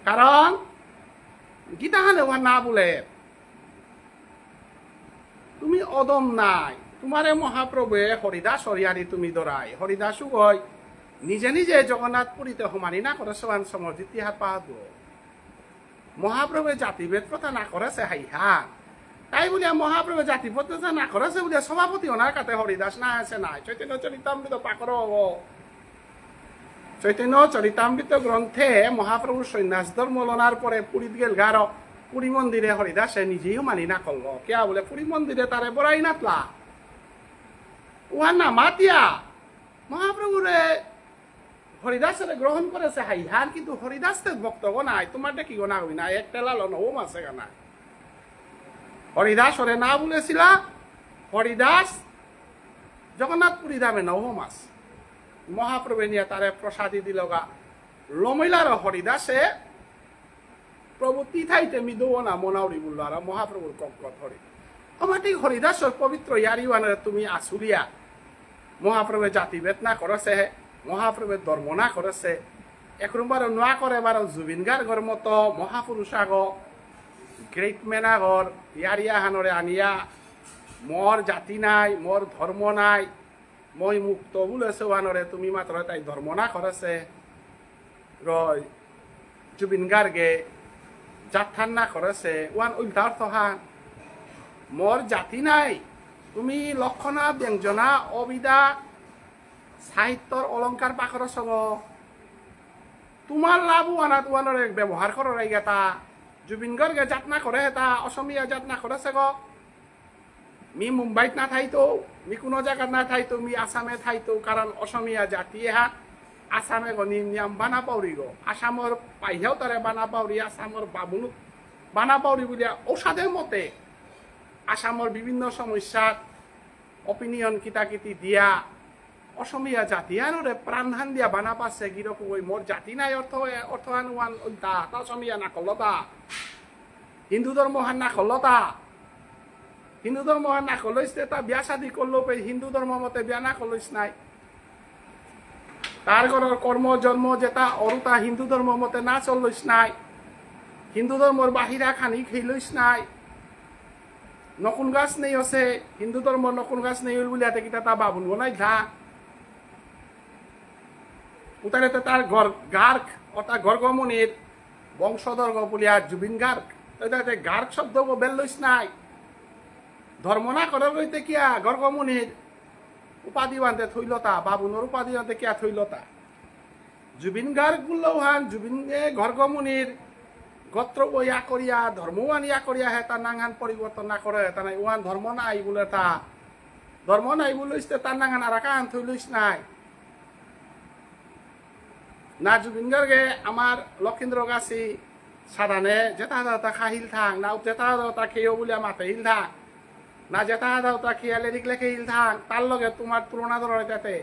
কারণ গীতা হানে ওয়া না বলে, তুমি অদম নাই, তোমারে মহাপ্রভুয়ে হরিদাস হরিয়ারি তুমি দরাই, হরিদাস উগয় নিজে নিজে জগন্নাথ পুরীতে হমানি না করে সোহান সমর্জিত হাত পাহাত। মহাপ্রভু জাতিভেদ প্রথা না করেছে হাইহান। তাই বুলিয়া মহাপ্রভু জাতিপ্রতিষ্ঠা না করেসে বুলিয়া সভাপতি ওনার কাছে হরিদাস না আসে নাই। চৈতন্য চরিতামৃত পাকর হব। চৈতন্য চরিতামৃত গ্রন্থে মহাপ্রভু সন্ন্যাস ধর্ম লনার পরে পুরীত গেলগার, পুরী মন্দিরে হরিদাসে নিজেই মানি না করল। কিয়া বুলে পুরী মন্দিরে তারে বরাই নাতলা। ওয়া না মাতিয়া মহাপ্রভুরে হরিদাসরে গ্রহণ করেসে হাইহান, কিন্তু হরিদাস তে ভক্তগ নাই, তোমার দেখি গো না হই না, এক তেলালো নৌ মাসে গা নাই। হরিদাসরে না বুলেসিলা, হরিদাস জগন্নাথ পুরী ধামে নৌ মাস। মহাপ্রভু নিয়ে তারে প্রসাদী দিলগা, লমইলার হরিদাসে প্রভু তি থাইতে মি দৌ না মনাউরি বুলল আর মহাপ্রভুর কঙ্কত হরি। আমার ঠিক হরিদাসর পবিত্র ইয়ারি ওয়ানরে তুমি আসুলিয়া। মহাপ্রভু জাতিভেদ না করেসে, মহাপ্রভু ধর্ম না করেসে। এক নম্বর নোয়া করে বারো জুবিন গার্গর মতো মহাপুরুষ আগ, গ্রেট ম্যান আগর ইয়ারি আহানরে আনিয়া মোর জাতি নাই, মোর ধর্ম নাই, মই মুক্ত বুলেসে ওয়ানরে তুমি মাত্র তাই ধর্ম না করেসে। রয়, জুবিন গার্গে জাতহান না করেসে, ওয়ান উল্টা অর্থ হান। মোর জাতি নাই, তুমি লক্ষণা, ব্যঞ্জনা, অভিধা, সাহিত্যর অলংকার পাকরসগ। তোমার লাভ ওয়ানাত ওয়ানরে ব্যবহার কররাই গেতা। জুবিন গার্গে জাত না করে হেতা, অসমীয়া জাত না করেসে গো। মি মুম্বাইত না থাইতো, মি কোনো জায়গাত না থাইতো, মি আসামে থাইতো, কারণ অসমীয়া জাতি এহান আসামে গো নিম নিয়াম বানা পাউরি গো। আসামর পাইহাও তারে বানা পাউরি, আসামর বাবুনু বানা পাউরি বুলিয়া ঔষধের মতে আসামর বিভিন্ন সমস্যার ওপিনিয়ন কিতাকিতি দিয়া অসমীয়া জাতি আনরে প্রাণহান দিয়া বানা পাসে গিরক ওই মোর জাতি নাই অর্থ, অর্থহান ওয়ান উল্টা, তা অসমীয়া না করলতা। হিন্দু ধর্ম হান না করলতা। হিন্দু ধর্ম হান না করলইস তে তা বিয়া শাদী করলো পে হিন্দু ধর্ম মতে বিয়া না করলইস নাই। তার ঘরর কর্ম জন্ম যেতা অরুতা হিন্দু ধর্ম মতে না চললইস নাই। হিন্দু ধর্মর বাহিরা খানি খেলইস নাই। নকুন গাছ নেই আছে, হিন্দু ধর্ম নকুন গাছ নেই হইল বুলিয়াতে কিতা তা বাবুন গো নাই ধা। উতারে তো তার গর-, গার্গ, অর্থাৎ গর্গমুনির বংশধর গো বুলিয়া জুবিন গার্গ। তো এটাতে গার্গ শব্দ গো বেল লইস নাই। ধর্ম না করে রইতে কিয়া গর্গমুনির উপাধি বানতে থইলতা, বাবুনর উপাধি বানতে কিয়া থইলতা। জুবিন গার্গ বুললেও হান, জুবিন এ গর্গমুনির গোত্র ও ইয়া করিয়া, ধর্ম ওয়ান ইয়া করিয়া হে তার নাঙহান পরিবর্তন না করে, তা নাই ওয়ান ধর্ম নাই বুলে তা। ধর্ম নাই বুলিস তে তার নাঙহান আর কাহান থইলইস নাই। না জুবিন গার্গে আমার লক্ষীন্দ্র গাছি সাদানে যেতা হাতা খাহিল থাং, না যেতা হাতা খেয়েও বুলিয়া মাতে হিল থাং, না যেতা হাতা খেয়ালে দিকলে খেহিল থাং, তার লগে তোমার তুলনা ধরে তাতে।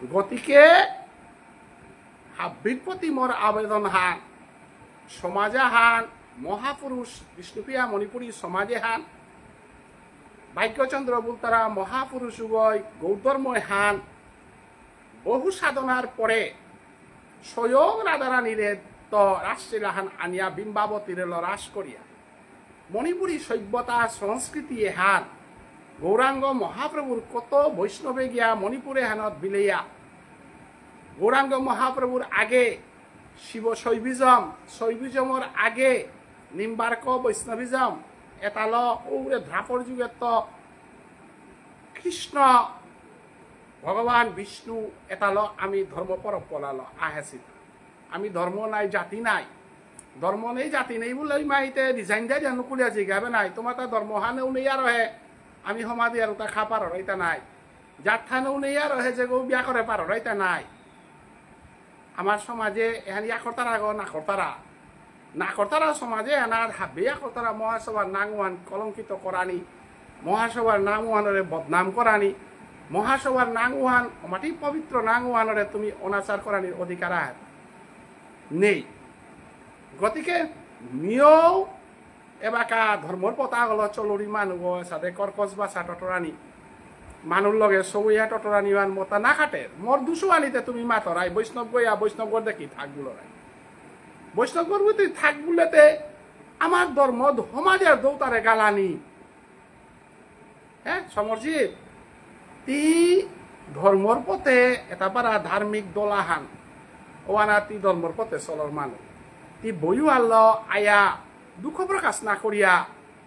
গতিকে হাব্বির প্রতি মোর আবেদন হান, সমাজে হান, মহাপুরুষ বিষ্ণুপ্রিয়া মণিপুরী সমাজে হান, ভাগ্যচন্দ্র বুলতারা মহাপুরুষ উগয় গৌতময় হান, বহু সাধনার পরে স্বয়ং রাধারানীরে তো রাসলীলা হান আনিয়া বিম্বাবতীরে ল রাস করিয়া মণিপুরী সভ্যতা সংস্কৃতি এহান গৌরাঙ্গ মহাপ্রভুর কত বৈষ্ণবে গিয়া মণিপুরে হানত বিলেয়া। গৌরাঙ্গ মহাপ্রভুর আগে শিব শৈবিজম, শৈবিজমর আগে নিম্বার্ক বৈষ্ণবিজম, এতাল ঔরে দ্বাপর যুগে তো কৃষ্ণ ভগবান বিষ্ণু এতাল আমি ধর্ম পরম্পরাল আহেসিতা। আমি ধর্ম নাই, জাতি নাই। ধর্ম নেই, জাতি নেই বুলে ওই মাইতে ডিজাইন দিয়ে জানো কুলিয়া জিগাবে নাই। তোমার তা ধর্ম হানেও নেই আর হে, আমি সমাধি আর তা খা পারো রইতা নাই। জাত হানেও নেই আর হে যে গো বিয়া করে পারো রইতা নাই। আমার সমাজে এহান ইয়া করতারা গো, না করতারা। না করতারা সমাজে এহান আর হাব্বে ইয়া করতারা মহাসভার নাঙহান কলঙ্কিত করানি, মহাসভার নাঙহানরে বদনাম করানি, মহাসভার নাঙহান, অমাটি পবিত্র নাঙহানরে তুমি অনাচার করানির অধিকার আহার নেই। গতিকে মিয়ৌ এবাকা ধর্মর পথ আগল চলুরি মানু গো সাথে কর্কশ ভাষা টটরানি। মানুর লগে সৌয়া টটরানি ওয়ান মতা না খাটে। মোর দুসুয়ানিতে তুমি মাতরাই, বৈষ্ণব গয়া, বৈষ্ণব গর দেখি থাক বুলরাই। বৈষ্ণব গর বুলতে থাক বুলেতে আমার ধর্ম সমাজের দৌতারে গালানি। হ্যাঁ, সমরজিৎ, তি ধর্মর পথে এটা পারা ধার্মিক দল আহান, ওয়ানা তি ধর্মর পথে চলর মানু। তি বইও আল্ল আয়া, দুঃখ প্রকাশ না করিয়া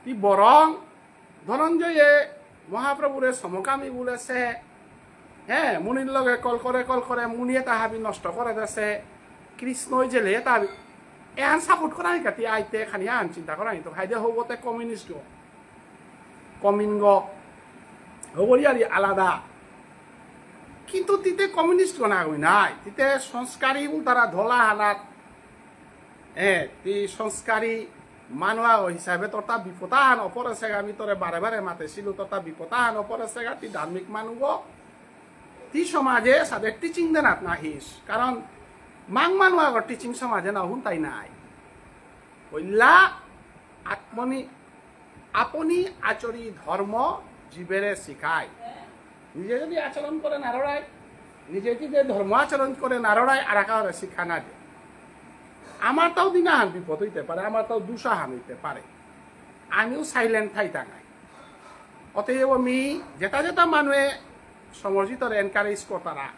তি বরং ধনঞ্জয়ে মহাপ্রভুরে সমকামী বুলেছে। হ্যাঁ, মুনির লগে কল করে কল করে মুনিয়ে তাহাবি নষ্ট করে দেছে। কৃষ্ণই জেলে তাহাবি এহান সাপোর্ট করানি কাতি আইতে খানি আন চিন্তা করানি তো খাইদে হবতে কমিউনিস্ট কমিনগ হবরিয়ারি আলাদা। কিন্তু তিতে কমিউনিস্ট গনাগই নাই, তিতে সংস্কারী উল্টারা ধলা হানাত। এ তি সংস্কারী মানুয়া হিসাবে তোরতা বিপদাহান অপরেসেগা, আমি তোরে বারে বারে মাতেছিল তোরতা বিপদাহান অপরেসেগা। তি ধার্মিক মানুগ, তি সমাজে সাদে টিচিং দেনাত নাহিস, কারণ মাং মানুয়াগর টিচিং সমাজে না হুনতাই নাই। কইলা আত্মনি আপনি আচরি ধর্ম জীবেরে শিখায়। নিজে যদি আচরণ করে নারড়ায়, নিজে যদি ধর্ম আচরণ করে নারড়ায়, আর কাউরে শিক্ষা না দে। আমার তাও দিনাহান বিপদ হইতে পারে, আমার তাও দুসাহান হইতে পারে, আমিও সাইলেন্ট থাইতাঙাই। অতএব আমি যেটা যেটা মানুয়ে সমর্জিতরে এনকারেজ করতারা,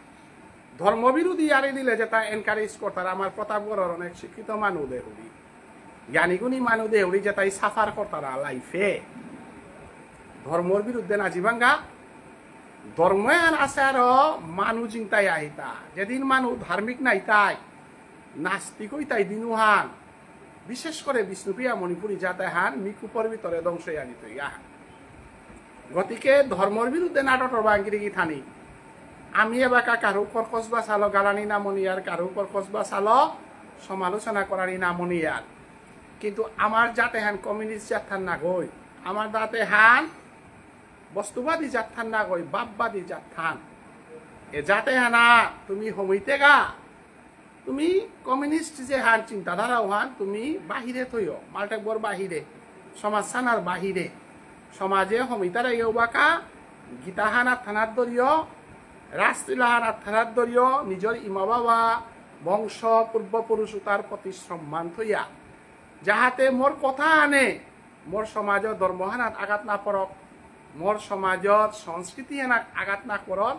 ধর্মবিরোধী আরে দিলে যেটা এনকারেজ করতারা, আমার প্রতাপগড়র অনেক শিক্ষিত মানু দেহুরি, জ্ঞানীগুণী মানু দেহুরি যেটাই সাফার করতারা লাইফে, ধর্মর বিরুদ্ধে না জীবাঙ্গা। ধর্ম এহান আছে আরো মানু জিংতাই আহিতা। যেদিন মানু ধার্মিক নাইতাই, নাস্তিক হইতাই দিনুহান, বিশেষ করে বিষ্ণুপ্রিয়া মণিপুরী জাতে হান মিকুপর ভিতরে ধ্বংস আনিত ইয়া হান। গতিকে ধর্মর বিরুদ্ধে নাটকর বাঙ্গিরি গিথানি। আমি এবাকা কারো কর্কশ ভাষালো গালানি না মনিয়ার, কারো কর্কশ ভাষালো সমালোচনা করানি না মনিয়ার। কিন্তু আমার জাতে হান কমিউনিস্ট জাতহান নাগই, আমার জাতে হান বস্তুবাদী জাতহান নাগই, ভাববাদী জাতহান। এ জাতে হানা তুমি হমিতেগা, তুমি কমিউনিস্ট যে হান চিন্তাধারা ওহান তুমি বাহিরে থইও, মালটেকবর বাহিরে, সমাজ সানার বাহিরে। সমাজে হমিতারা ইয়ে বাকা গীতাহান আতহানাত ধরিও, রাসলীলাহান আতহানাত ধরিও, নিজর ইমা বাবা, বংশ, পূর্বপুরুষ উতার প্রতি সম্মান থইয়া, যাহাতে মোর কথা আনে, মোর সমাজর ধর্মহানাত আঘাত না পড়ক, মোর সমাজর সংস্কৃতি হানাত আঘাত না পড়ক,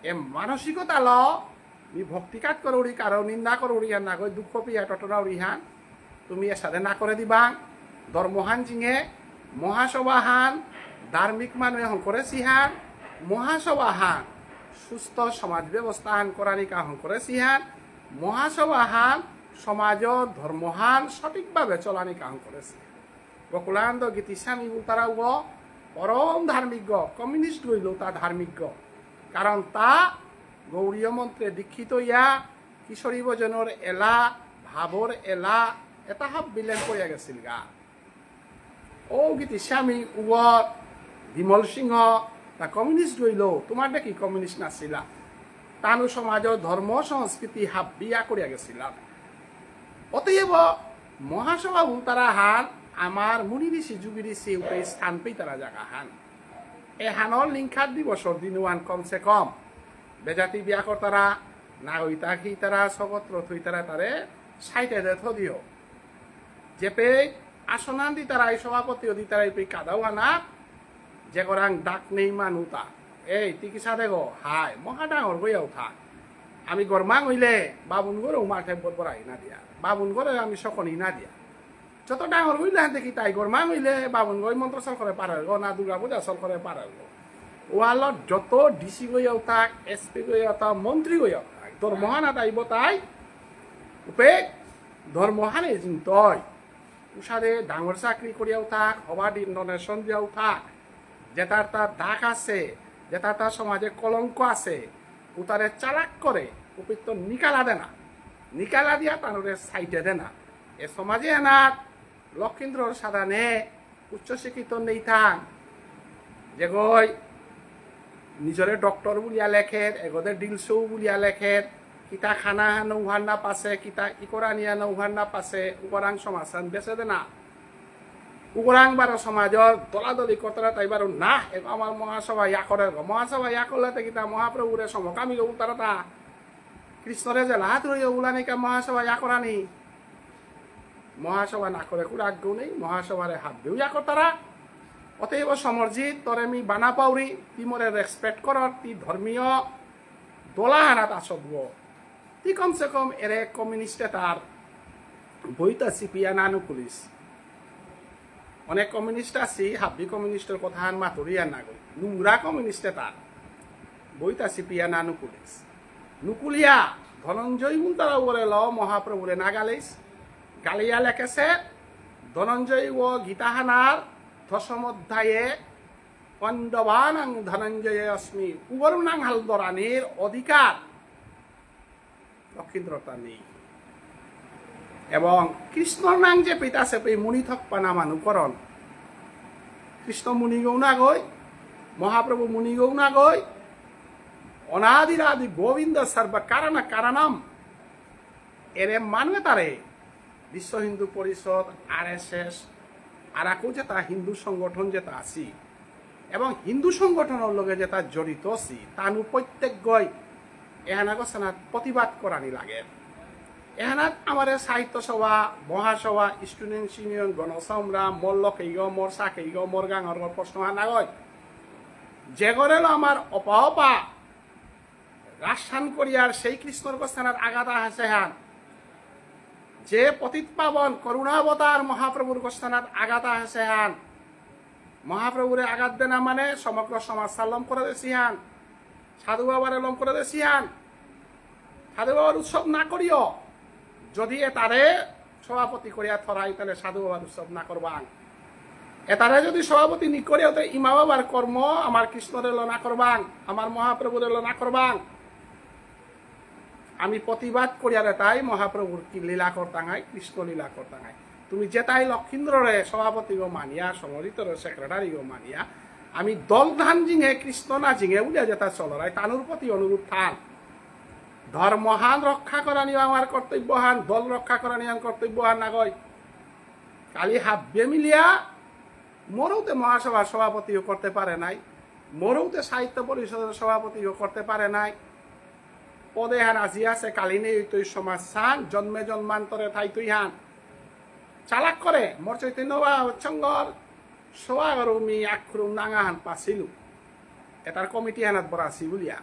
এ মানসিকতালো মি ভক্তি কাত করৌরি, কারো নিন্দা করৌরি হান নাগই, দুঃখ পিয়া টটরাউরি হান, তুমি এসাদে না করে দিবাং। ধর্মহান জিঙে, মহাসভাহান ধার্মিক মানুয়ে হংকরেসিহান, মহাসভাহান সুস্থ সমাজ ব্যবস্থাহান করানিকা হংকরেসিহান, মহাসভাহান সমাজর ধর্মহান সঠিকভাবে চলানিকা হংকরেসিহান। গোকুলানন্দ গীতিস্বামী উতারাও পরম ধার্মিক গ, কমিউনিস্ট গইল তা ধার্মিক গ। কারণ তা গৌড়ীয় মন্ত্রে দীক্ষিত ইয়া, কিশোরী ভজনর এলা, ভাবর এলা, এটা হাব বিলেন করিয়া গেছিল গা। ও গীতিস্বামী উগর বিমল সিংহ তা কমিউনিস্ট গইল, তোমার দেখি কমিউনিস্ট নাছিলা। তানু সমাজর ধর্ম সংস্কৃতি হাব্বিয়া করিয়া গেছিলাম। অতএব মহাসভা উতারা হান আমার মুনি ঋষি, যোগী ঋষি উঠে স্থান পেয়ে তারা জায়গা হান। এহানর লিঙ্কার দিবসর দিন ওয়ান কমসে কম বেজাতি বিয়া করতারা, নাগরিকতা খেইতারা, সগত্র থইতারা তারে সাইটে দে থদিও। যেপে আসনান দিতারাই, সভাপতিও দিতারাই, পে কাদাও আনা, যে করাং ডাক নেই মানুতা। এই, তি কিসাদে গো? হাই, মহা ডাঙর গইয়াও থাক। আমি গরমাং হইলে বাবুন গরে উমার ঠেপ বরাই না দিয়া। বাবুন গরে আমি সকনি না দিয়া। যত ডাঙর হইলে হাতে কি তাই গরমাং হইলে বাবুন গই মন্ত্র সল করে পারে গো, না দুর্গা পূজা সল করে পারে গো। ওয়ালো যত ডিসি গইয়াও থাক, এসপি গইয়াও থাক, মন্ত্রী গইয়াও থাক, ধর্মহানা তাইব তাই, উপে ধর্মহানে জিনতই। উসাদে ডাঙর চাকরি করিয়াও থাক, হবা দিন ডোনেশন দিয়াও থাক, যেটার তার দাগ আছে, যেটার তার সমাজে কলঙ্ক আছে, উতারে চালাক করে উপিত্ত নিকালা দেনা, নিকালা দিয়া তানুরে সাইডে দেনা। এ সমাজে এনার লক্ষীন্দ্রর সাদানে উচ্চশিক্ষিত নেই থান, যেগই নিজরে ডক্টর বুলিয়া লেখের, এগোদে ডিলসৌ বুলিয়া লেখের, কিতা খানা হানো উহার না পাসে, কিতা ইকরানিয়া না উহার না পাসে, উগরাং সমাজহান বেসে দেনা। উগরাং বারো সমাজর দলাদলি কতরা তাই বারো না, এগো আমার মহাসভা ইয়া করে গো। মহাসভা ইয়া করলে তে কিতা মহাপ্রভুরে সমকামী গো উতারা তা। কৃষ্ণরে যে লাহাত রইয়া উলানিকা মহাসভা ইয়া করানি। মহাসভা না করে কুড়া আগ্রহ নেই, মহাসভারে হাত দেউ ইয়া করতারা। অতএব সমরজিৎ, তরে মি বানা পাউরি, তি মোরে রেসপেক্ট করর, তি ধর্মীয় দোলাহানাত আসব গো। তি কমসে কম এরে কমিউনিস্ট তার বইতা সিপিয়া নানু পুলিশ। অনেক কমিউনিস্ট আছি, হাব্বি কমিউনিস্টর কথা হান মাতুরিয়া না গই। নুংরা কমিউনিস্ট এতা। বইতা সিপিয়া না নুকুলিস। নুকুলিয়া, ধনঞ্জয় মুন্তারা উগরে ল মহাপ্রভুরে না গালিস। গালিয়া লেখেছে, ধনঞ্জয় ও গীতাহানার দশম অধ্যায়ে পাণ্ডবানাং ধনঞ্জয় অস্মি। উগর নাং হাল দরানির অধিকার লক্ষীন্দ্রতা নেই। এবং কৃষ্ণর নাং যে পিতা সে পে মুনি থক পানা মানুকরণ। কৃষ্ণ মুনি গৌ না গই, মহাপ্রভু মুনি গৌ না গই, অনাদিরাদি গোবিন্দ সর্ব কারণ কারণম। এরে মানুয়ে তারে বিশ্ব হিন্দু পরিষদ, আরএসএস, আরাকু যেতা হিন্দু সংগঠন যেতা আছি, এবং হিন্দু সংগঠনর লগে যেতা জড়িত আছি, তানু প্রত্যেকগই এহানা ঘোষণাত প্রতিবাদ করানি লাগে। এহানাত আমারে সাহিত্য সভা, মহাসভা, স্টুডেন্টস ইউনিয়ন, গণসংগ্রাম, মোর লকেইগ, মোর সাকেইগ, মোর গাঙর প্রশ্ন হানাগই। যে গরেল আমার অপা অপা রাসহান করিয়ার সেই কৃষ্ণর গোস্থানাত আঘাত আহেসে হান, যে পতিত পাবন করুণাবতার মহাপ্রভুর গোস্থানাত আঘাত আহেসে হান, মহাপ্রভুরে আঘাত দেনা মানে সমগ্র সমাজ সাল্লম করে দেসি হান, সাধু বাবারে লম করে দেসি হান। সাধু বাবার উৎসব না করিও, যদি এতারে সভাপতি করিয়া থরাই, তাহলে সাধু বাবার উৎসব না করবাং। এতারে যদি সভাপতি নি করিয়া, তো ইমা বাবার কর্ম আমার কৃষ্ণরে ল না করবাং, আমার মহাপ্রভুরে ল না করবাং। আমি প্রতিবাদ করিয়ারে তাই মহাপ্রভুর কি লীলা করতাঙাই, কৃষ্ণ লীলা করতাঙাই। তুমি যেতাই লক্ষীন্দ্ররে সভাপতিগ মানিয়া, সমজিতরে সেক্রেটারিগ মানিয়া, আমি দল ধান জিঙে কৃষ্ণ না জিঙে বুলিয়া যেতা চলরাই, তানুর প্রতি অনুরোধ থান। ধর্মহান রক্ষা করানি আমার কর্তব্যহান, দল রক্ষা করানি আমার কর্তব্যহান নাগই। কালি হাব্বে মিলিয়া মোরৌতে মহাসভার সভাপতিও করতে পারে নাই, মোরৌতে সাহিত্য পরিষদের সভাপতিও করতে পারে নাই। পদে হান আজি আছে, কালি নেই, তো এই সমাজ সান জন্মে জন্মান্তরে থাইতই হান। চালাক করে মোর চৈতন্য বা উচ্ছঙ্গর সভাগর মি আখরুম নাঙাহান পাসিলু। এতার কমিটি হানাত বরাসি বুলিয়া।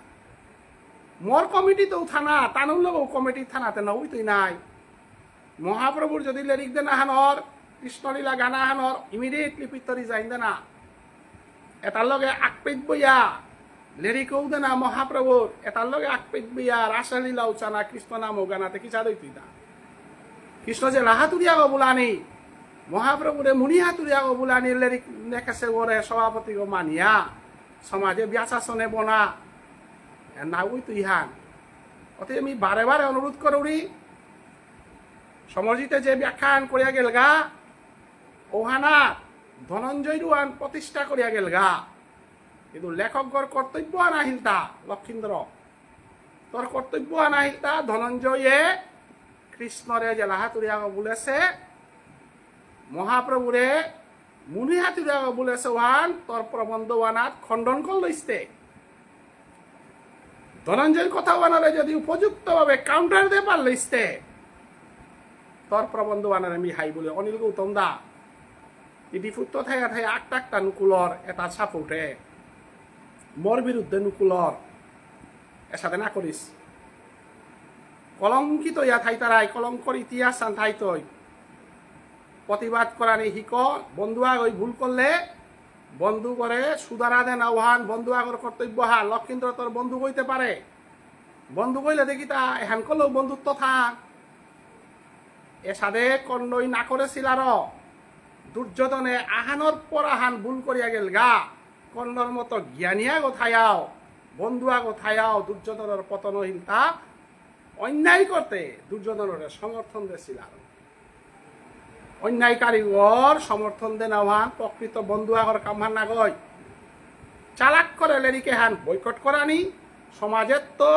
মোর কমিটি তো থানা, তানুর লোক কমিটি থানাতে না উইতই নাই। মহাপ্রভুর যদি লেরিক দেনা হানর, কৃষ্ণলীলা গানা হানর, ইমিডিয়েটলি পিত্তরি যাইন দেনা। এতার লগে আকপিত বইয়া, লেরিকও দেনা মহাপ্রভুর, এতার লগে আকপিত বইয়া, রাসলীলা উচানা, কৃষ্ণ নাম গানাতে কি চাদই তুই না? কৃষ্ণ যে লাহাতুরিয়াগো বুলানি, মহাপ্রভুরে মুনি হাতুরিয়াগো বুলানি, লেরিক নেকেসে ওরে সভাপতিগো মানিয়া, সমাজে ব্যাসাসনে বনা, এ না উই তুই হান। অতএব আমি বারে বারে অনুরোধ করুরি, সমরজিতে যে ব্যাখ্যান করিয়া গেলগা, ওহানা ধনঞ্জয় রুয়ান প্রতিষ্ঠা করিয়া গেলগা। কিন্তু লেখকগর কর্তব্য আনা হিলতা, লক্ষীন্দ্র। তোর কর্তব্য আনা হিলতা, ধনঞ্জয়ে কৃষ্ণরে যে লাহাতুরিয়া বুলেছে, মহাপ্রভুরে মুনি হাতুরিয়া বুলেছে ওহান, তোর প্রবন্ধ ওহানাত খণ্ডন করল ইস্তে। ধনঞ্জয় কথা ওহানারে যদি উপযুক্তভাবে কাউন্টার দে পারল ইস্তে, তোর প্রবন্ধ ওহানারে মি হাই বলে। অনিল গৌতম দা, ইতি ফুত্ত থাইয়া থাইয়া আটটা আটটা নুকুলর এটা সাপোর্টে, মোর বিরুদ্ধে নুকুলর, এসাদে না করিস। কলঙ্কিত ইয়া থাইতারাই, কলঙ্কর ইতিহাস আন থাইতই। প্রতিবাদ করানি হিক, বন্ধু আগই ভুল করলে, বন্ধু করে সুধারা দেন আহ্বান, বন্ধু আগর কর্তব্য হা, লক্ষীন্দ্র তোর বন্ধু কইতে পারে। বন্ধু কইলে দেখি তা এহান করলেও বন্ধুত্ব থাক। এসাদে কর্ণই না করেছিল আর দুর্যোধনে আহানর পর আহান ভুল করিয়া গেল গা। কর্ণর মতো জ্ঞানী আগো থায়াও, বন্ধু আগো থায়াও, দুর্যোধনর পতন হিলতা অন্যায় করতে দুর্যোধনরে সমর্থন দেছিল আর। অন্যায়কারীগর সমর্থন দেনা ওহান প্রকৃত বন্ধু আগর কামহান নাগই। চালাক করে লেরিকে হান বয়কট করানি, সমাজের তো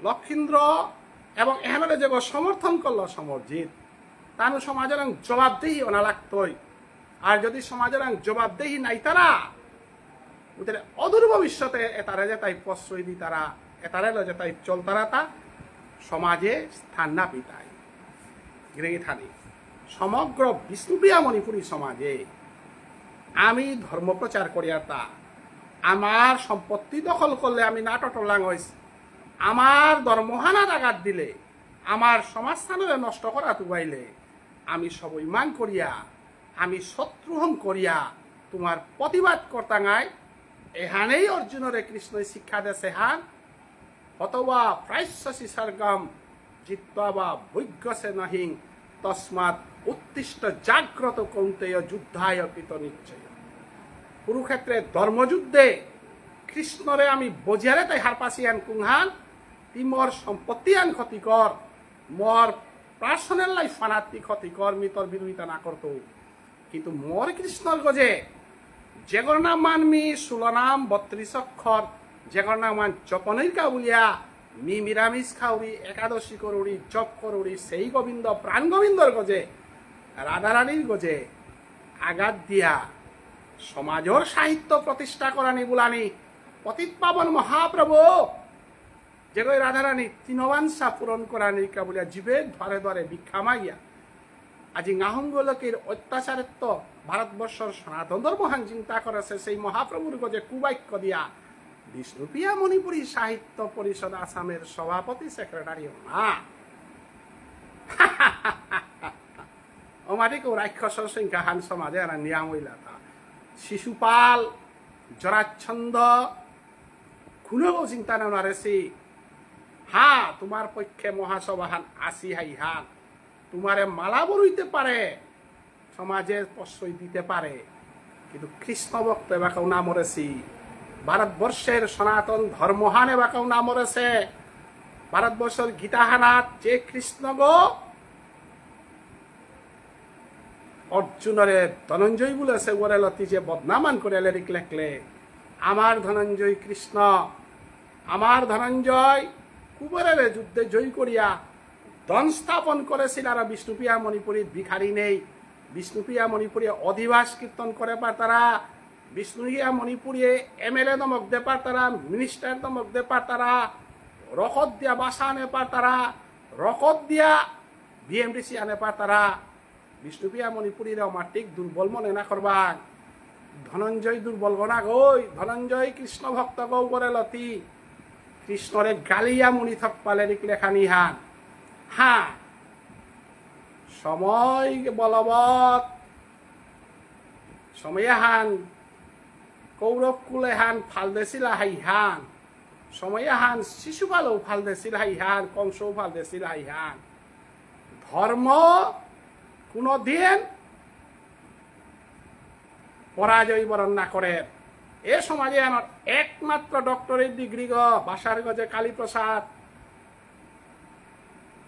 লক্ষীন্দ্র এবং এহানরে যে সমর্থন করল সমরজিৎ, তানু সমাজের জবাবদিহি অনা লাগতই। আর যদি সমাজের জবাবদিহি নাই তারা, উতারে অদূর ভবিষ্যতে এতারে যে তাই প্রশ্রয় দি তারা, এতারে লো যে তাই চলতারা তা সমাজে স্থান না পিতাই। গিরিগি থানি। সমগ্র বিষ্ণুপ্রিয়া মণিপুরী সমাজে আমি ধর্ম প্রচার করিয়া তা, আমার সম্পত্তি দখল করলে আমি নাটটলাং হইস, আমার ধর্মহানাত আঘাত দিলে, আমার সমাজস্থানরে নষ্ট করা তুবাইলে, আমি সবই মাং করিয়া আমি শত্রু হঙ করিয়া তোমার প্রতিবাদ করতাঙাই। এহানেই অর্জুনরে কৃষ্ণই শিক্ষা দেসে হান, হতবা প্রায়স্য সর্গম জিত্বা বা ভুজ্যসে নহিং তস্মাৎ উত্তিষ্ঠ জাগ্রত কৌন্তেয় যুদ্ধায় কৃত নিশ্চয়। কুরুক্ষেত্রে ধর্মযুদ্ধে কৃষ্ণরে আমি বজিয়ারে তাই হারপাসিয়ান কুংহান, তি মোর সম্পত্তি আন ক্ষতি কর, মোর পার্সোনাল লাইফ ফানাত্তি ক্ষতি কর, মি তোর বিরোধিতা না করতো। কিন্তু মোর কৃষ্ণর গজে যেগর নাম মান মি ষোলো নাম বত্রিশ অক্ষর, যেগর নাম মান জপনৈর কাবুলিয়া, মি নিরামিষ খাউরি, একাদশী করুরি, জপ করুরি, সেই গোবিন্দ, প্রাণ গোবিন্দর গজে, রাধারানীর গজে আঘাত দিয়া সমাজর সাহিত্য প্রতিষ্ঠা করানি বুলানি পতিত পাবন মহাপ্রভু। যেগই রাধারানী তিনবাঞ্ছা পূরণ করানির কাবুলিয়া জীবে দ্বারে দ্বারে ভিক্ষা মাগিয়া। আজি আহোম লোকের অত্যাচারেত্ত ভারতবর্ষর সনাতন ধর্মহান চিন্তা করেসে সেই মহাপ্রভুর গজে কুবাক্য দিয়া বিষ্ণুপ্রিয়া মণিপুরী সাহিত্য পরিষদ আসামের সভাপতি সেক্রেটারি না। অমাদিক রাক্ষসর সংখ্যাহান সমাজে আর নিয়াম হইলা তা। শিশুপাল, জরাচ্ছন্দ, কোনো চিন্তা না নারেসি। হ্যাঁ, তোমার পক্ষে মহাসভাহান আসি হাইহান। তোমারে মালা বরইতে পারে, সমাজে প্রশ্রয় দিতে পারে, কিন্তু কৃষ্ণ ভক্ত এবাকাও না মরেসি। ভারতবর্ষের সনাতন ধর্মহান এবাকাও না মরেসে। ভারতবর্ষের গীতাহানাত যে কৃষ্ণ গো অর্জুনরে ধনঞ্জয় বুলেসে, ওরে লতি যে বদনামান করে লেরিক লেখলে, আমার ধনঞ্জয় কৃষ্ণ, আমার ধনঞ্জয় কুবেররে যুদ্ধে জয় করিয়া ধন স্থাপন করেসিল। আর বিষ্ণুপ্রিয়া মণিপুরীর ভিখারি নেই। বিষ্ণুপ্রিয়া মণিপুরী অধিবাস কীর্তন করে পারতারা, বিষ্ণুপ্রিয়া মণিপুরী এমএলএ দমক দে পারতারা, মিনিস্টার দমক দে পারতারা, রকত দিয়া বাসা আনে পারতারা, রকত দিয়া বিএমডিসি আনে পারতারা। বিষ্ণুপ্রিয়া মণিপুরীরে অমাটিক দুর্বল মনে না করবাং। ধনঞ্জয় দুর্বল গনা গই, ধনঞ্জয় কৃষ্ণ ভক্ত গৌ করে লতি। কৃষ্ণরে গালিয়া মুনি থক পালে রিক লেখানি হান। হ্যাঁ, সময় বলবৎ, সময় হান, কৌরব কুলে হান ফালদেসিলা হাই হান, সময় হান শিশুপালও ফালদেসিল হাই হান, কংসও ফালদেসিল হাই হান। ধর্ম কোনোদিন পরাজয় বরণ না করে। এ সমাজে আমার একমাত্র ডক্টরেট ডিগ্রি গ বাসার গজে কালীপ্রসাদ।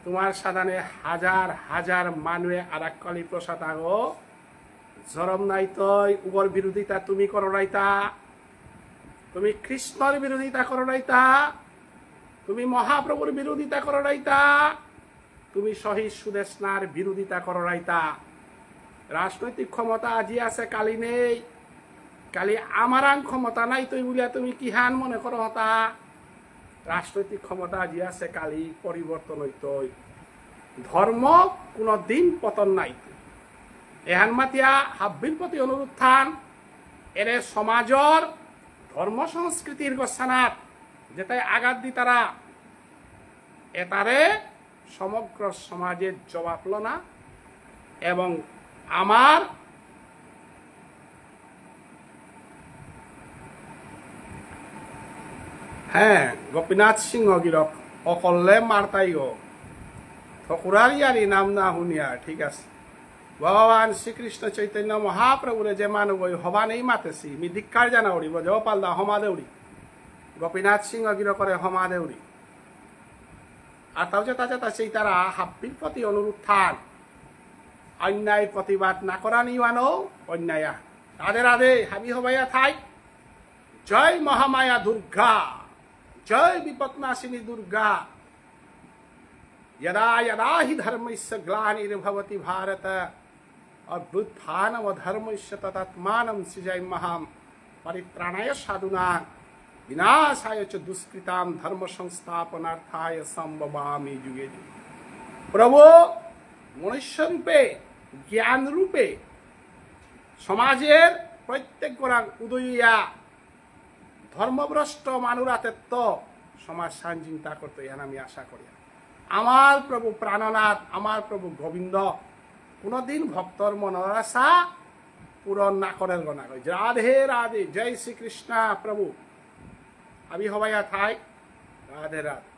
তোমার সাদানে হাজার হাজার মানুয়ে আর এক কালীপ্রসাদ আগো জরম নাই তই উগর বিরোধিতা তুমি কররাইতা। তুমি কৃষ্ণর বিরোধিতা কররাইতা। তুমি মহাপ্রভুর বিরোধিতা কররাইতা। তুমি শহীদ সুদেষ্ণার বিরোধিতা কররাইতা। রাজনৈতিক ক্ষমতা আজি আছে, কালি নেই। কালি আমারাং ক্ষমতা নাই তই বুলিয়া তুমি কিহান মনে করো হতা? রাজনৈতিক ক্ষমতা আজি আছে, কালি পরিবর্তন হইতই। ধর্ম কোনো দিন পতন নাই। এহান মাতিয়া হাব্বির প্রতি অনুরোধ থান, এরে সমাজর ধর্ম সংস্কৃতির গোসানাত যেটাই আঘাত দিতারা, এতারে সমগ্র সমাজে জবাব লনা এবং আমার, হ্যাঁ, গোপীনাথ সিংহ গিরক অকললে মারতাইগো। ঠকুরার ইয়ারি নাম না শুনিয়া, ঠিক আছে। ভগবান শ্রীকৃষ্ণ চৈতন্য মহাপ্রভুরে যে মানু ওই হবা নেই মাতেছি, মি ধিক্কার জানা উড়ি, বজে ও পালদা হমা দেউরি। গোপীনাথ সিংহ গিরকরে হমা দেউরি। আর তাও যেতা যেতা সেই তারা হাব্বির প্রতি অনুরোধ থান, অন্যায় প্রতিবাদ না করা নিওয়ানো অন্যায়। রাধে রাধে, হাবি হবাইয়া থাই। জয় মহামায়া দুর্গা, জয় বিপদনাশিনী দুর্গা। যদা যদা হি ধর্মস্য গ্লানির্ভবতি ভারত, অভ্যুত্থানমধর্মস্য তদাত্মানং সৃজাম্যহম। পরিত্রাণায় সাধুনাং বিনাশায় চ দুষ্কৃতাম ধর্ম সংস্থাপনার্থায় সম্ভবামি যুগে যুগে। প্রভু, মনুষ্য রূপে, জ্ঞান রূপে সমাজের প্রত্যেক গোড়াং উদয় হইয়া ধর্মভ্রষ্ট মানুরাতেত্ত সমাজ সান চিন্তা করতে, এহান আমি আশা করি। আমার প্রভু প্রাণনাথ, আমার প্রভু গোবিন্দ, কোনোদিন ভক্তর মনর আশা পূরণ না করের গো না কই। রাধে রাধে, জয় শ্রীকৃষ্ণ প্রভু। আমি হবাইয়া থাই। রাধে রাধে।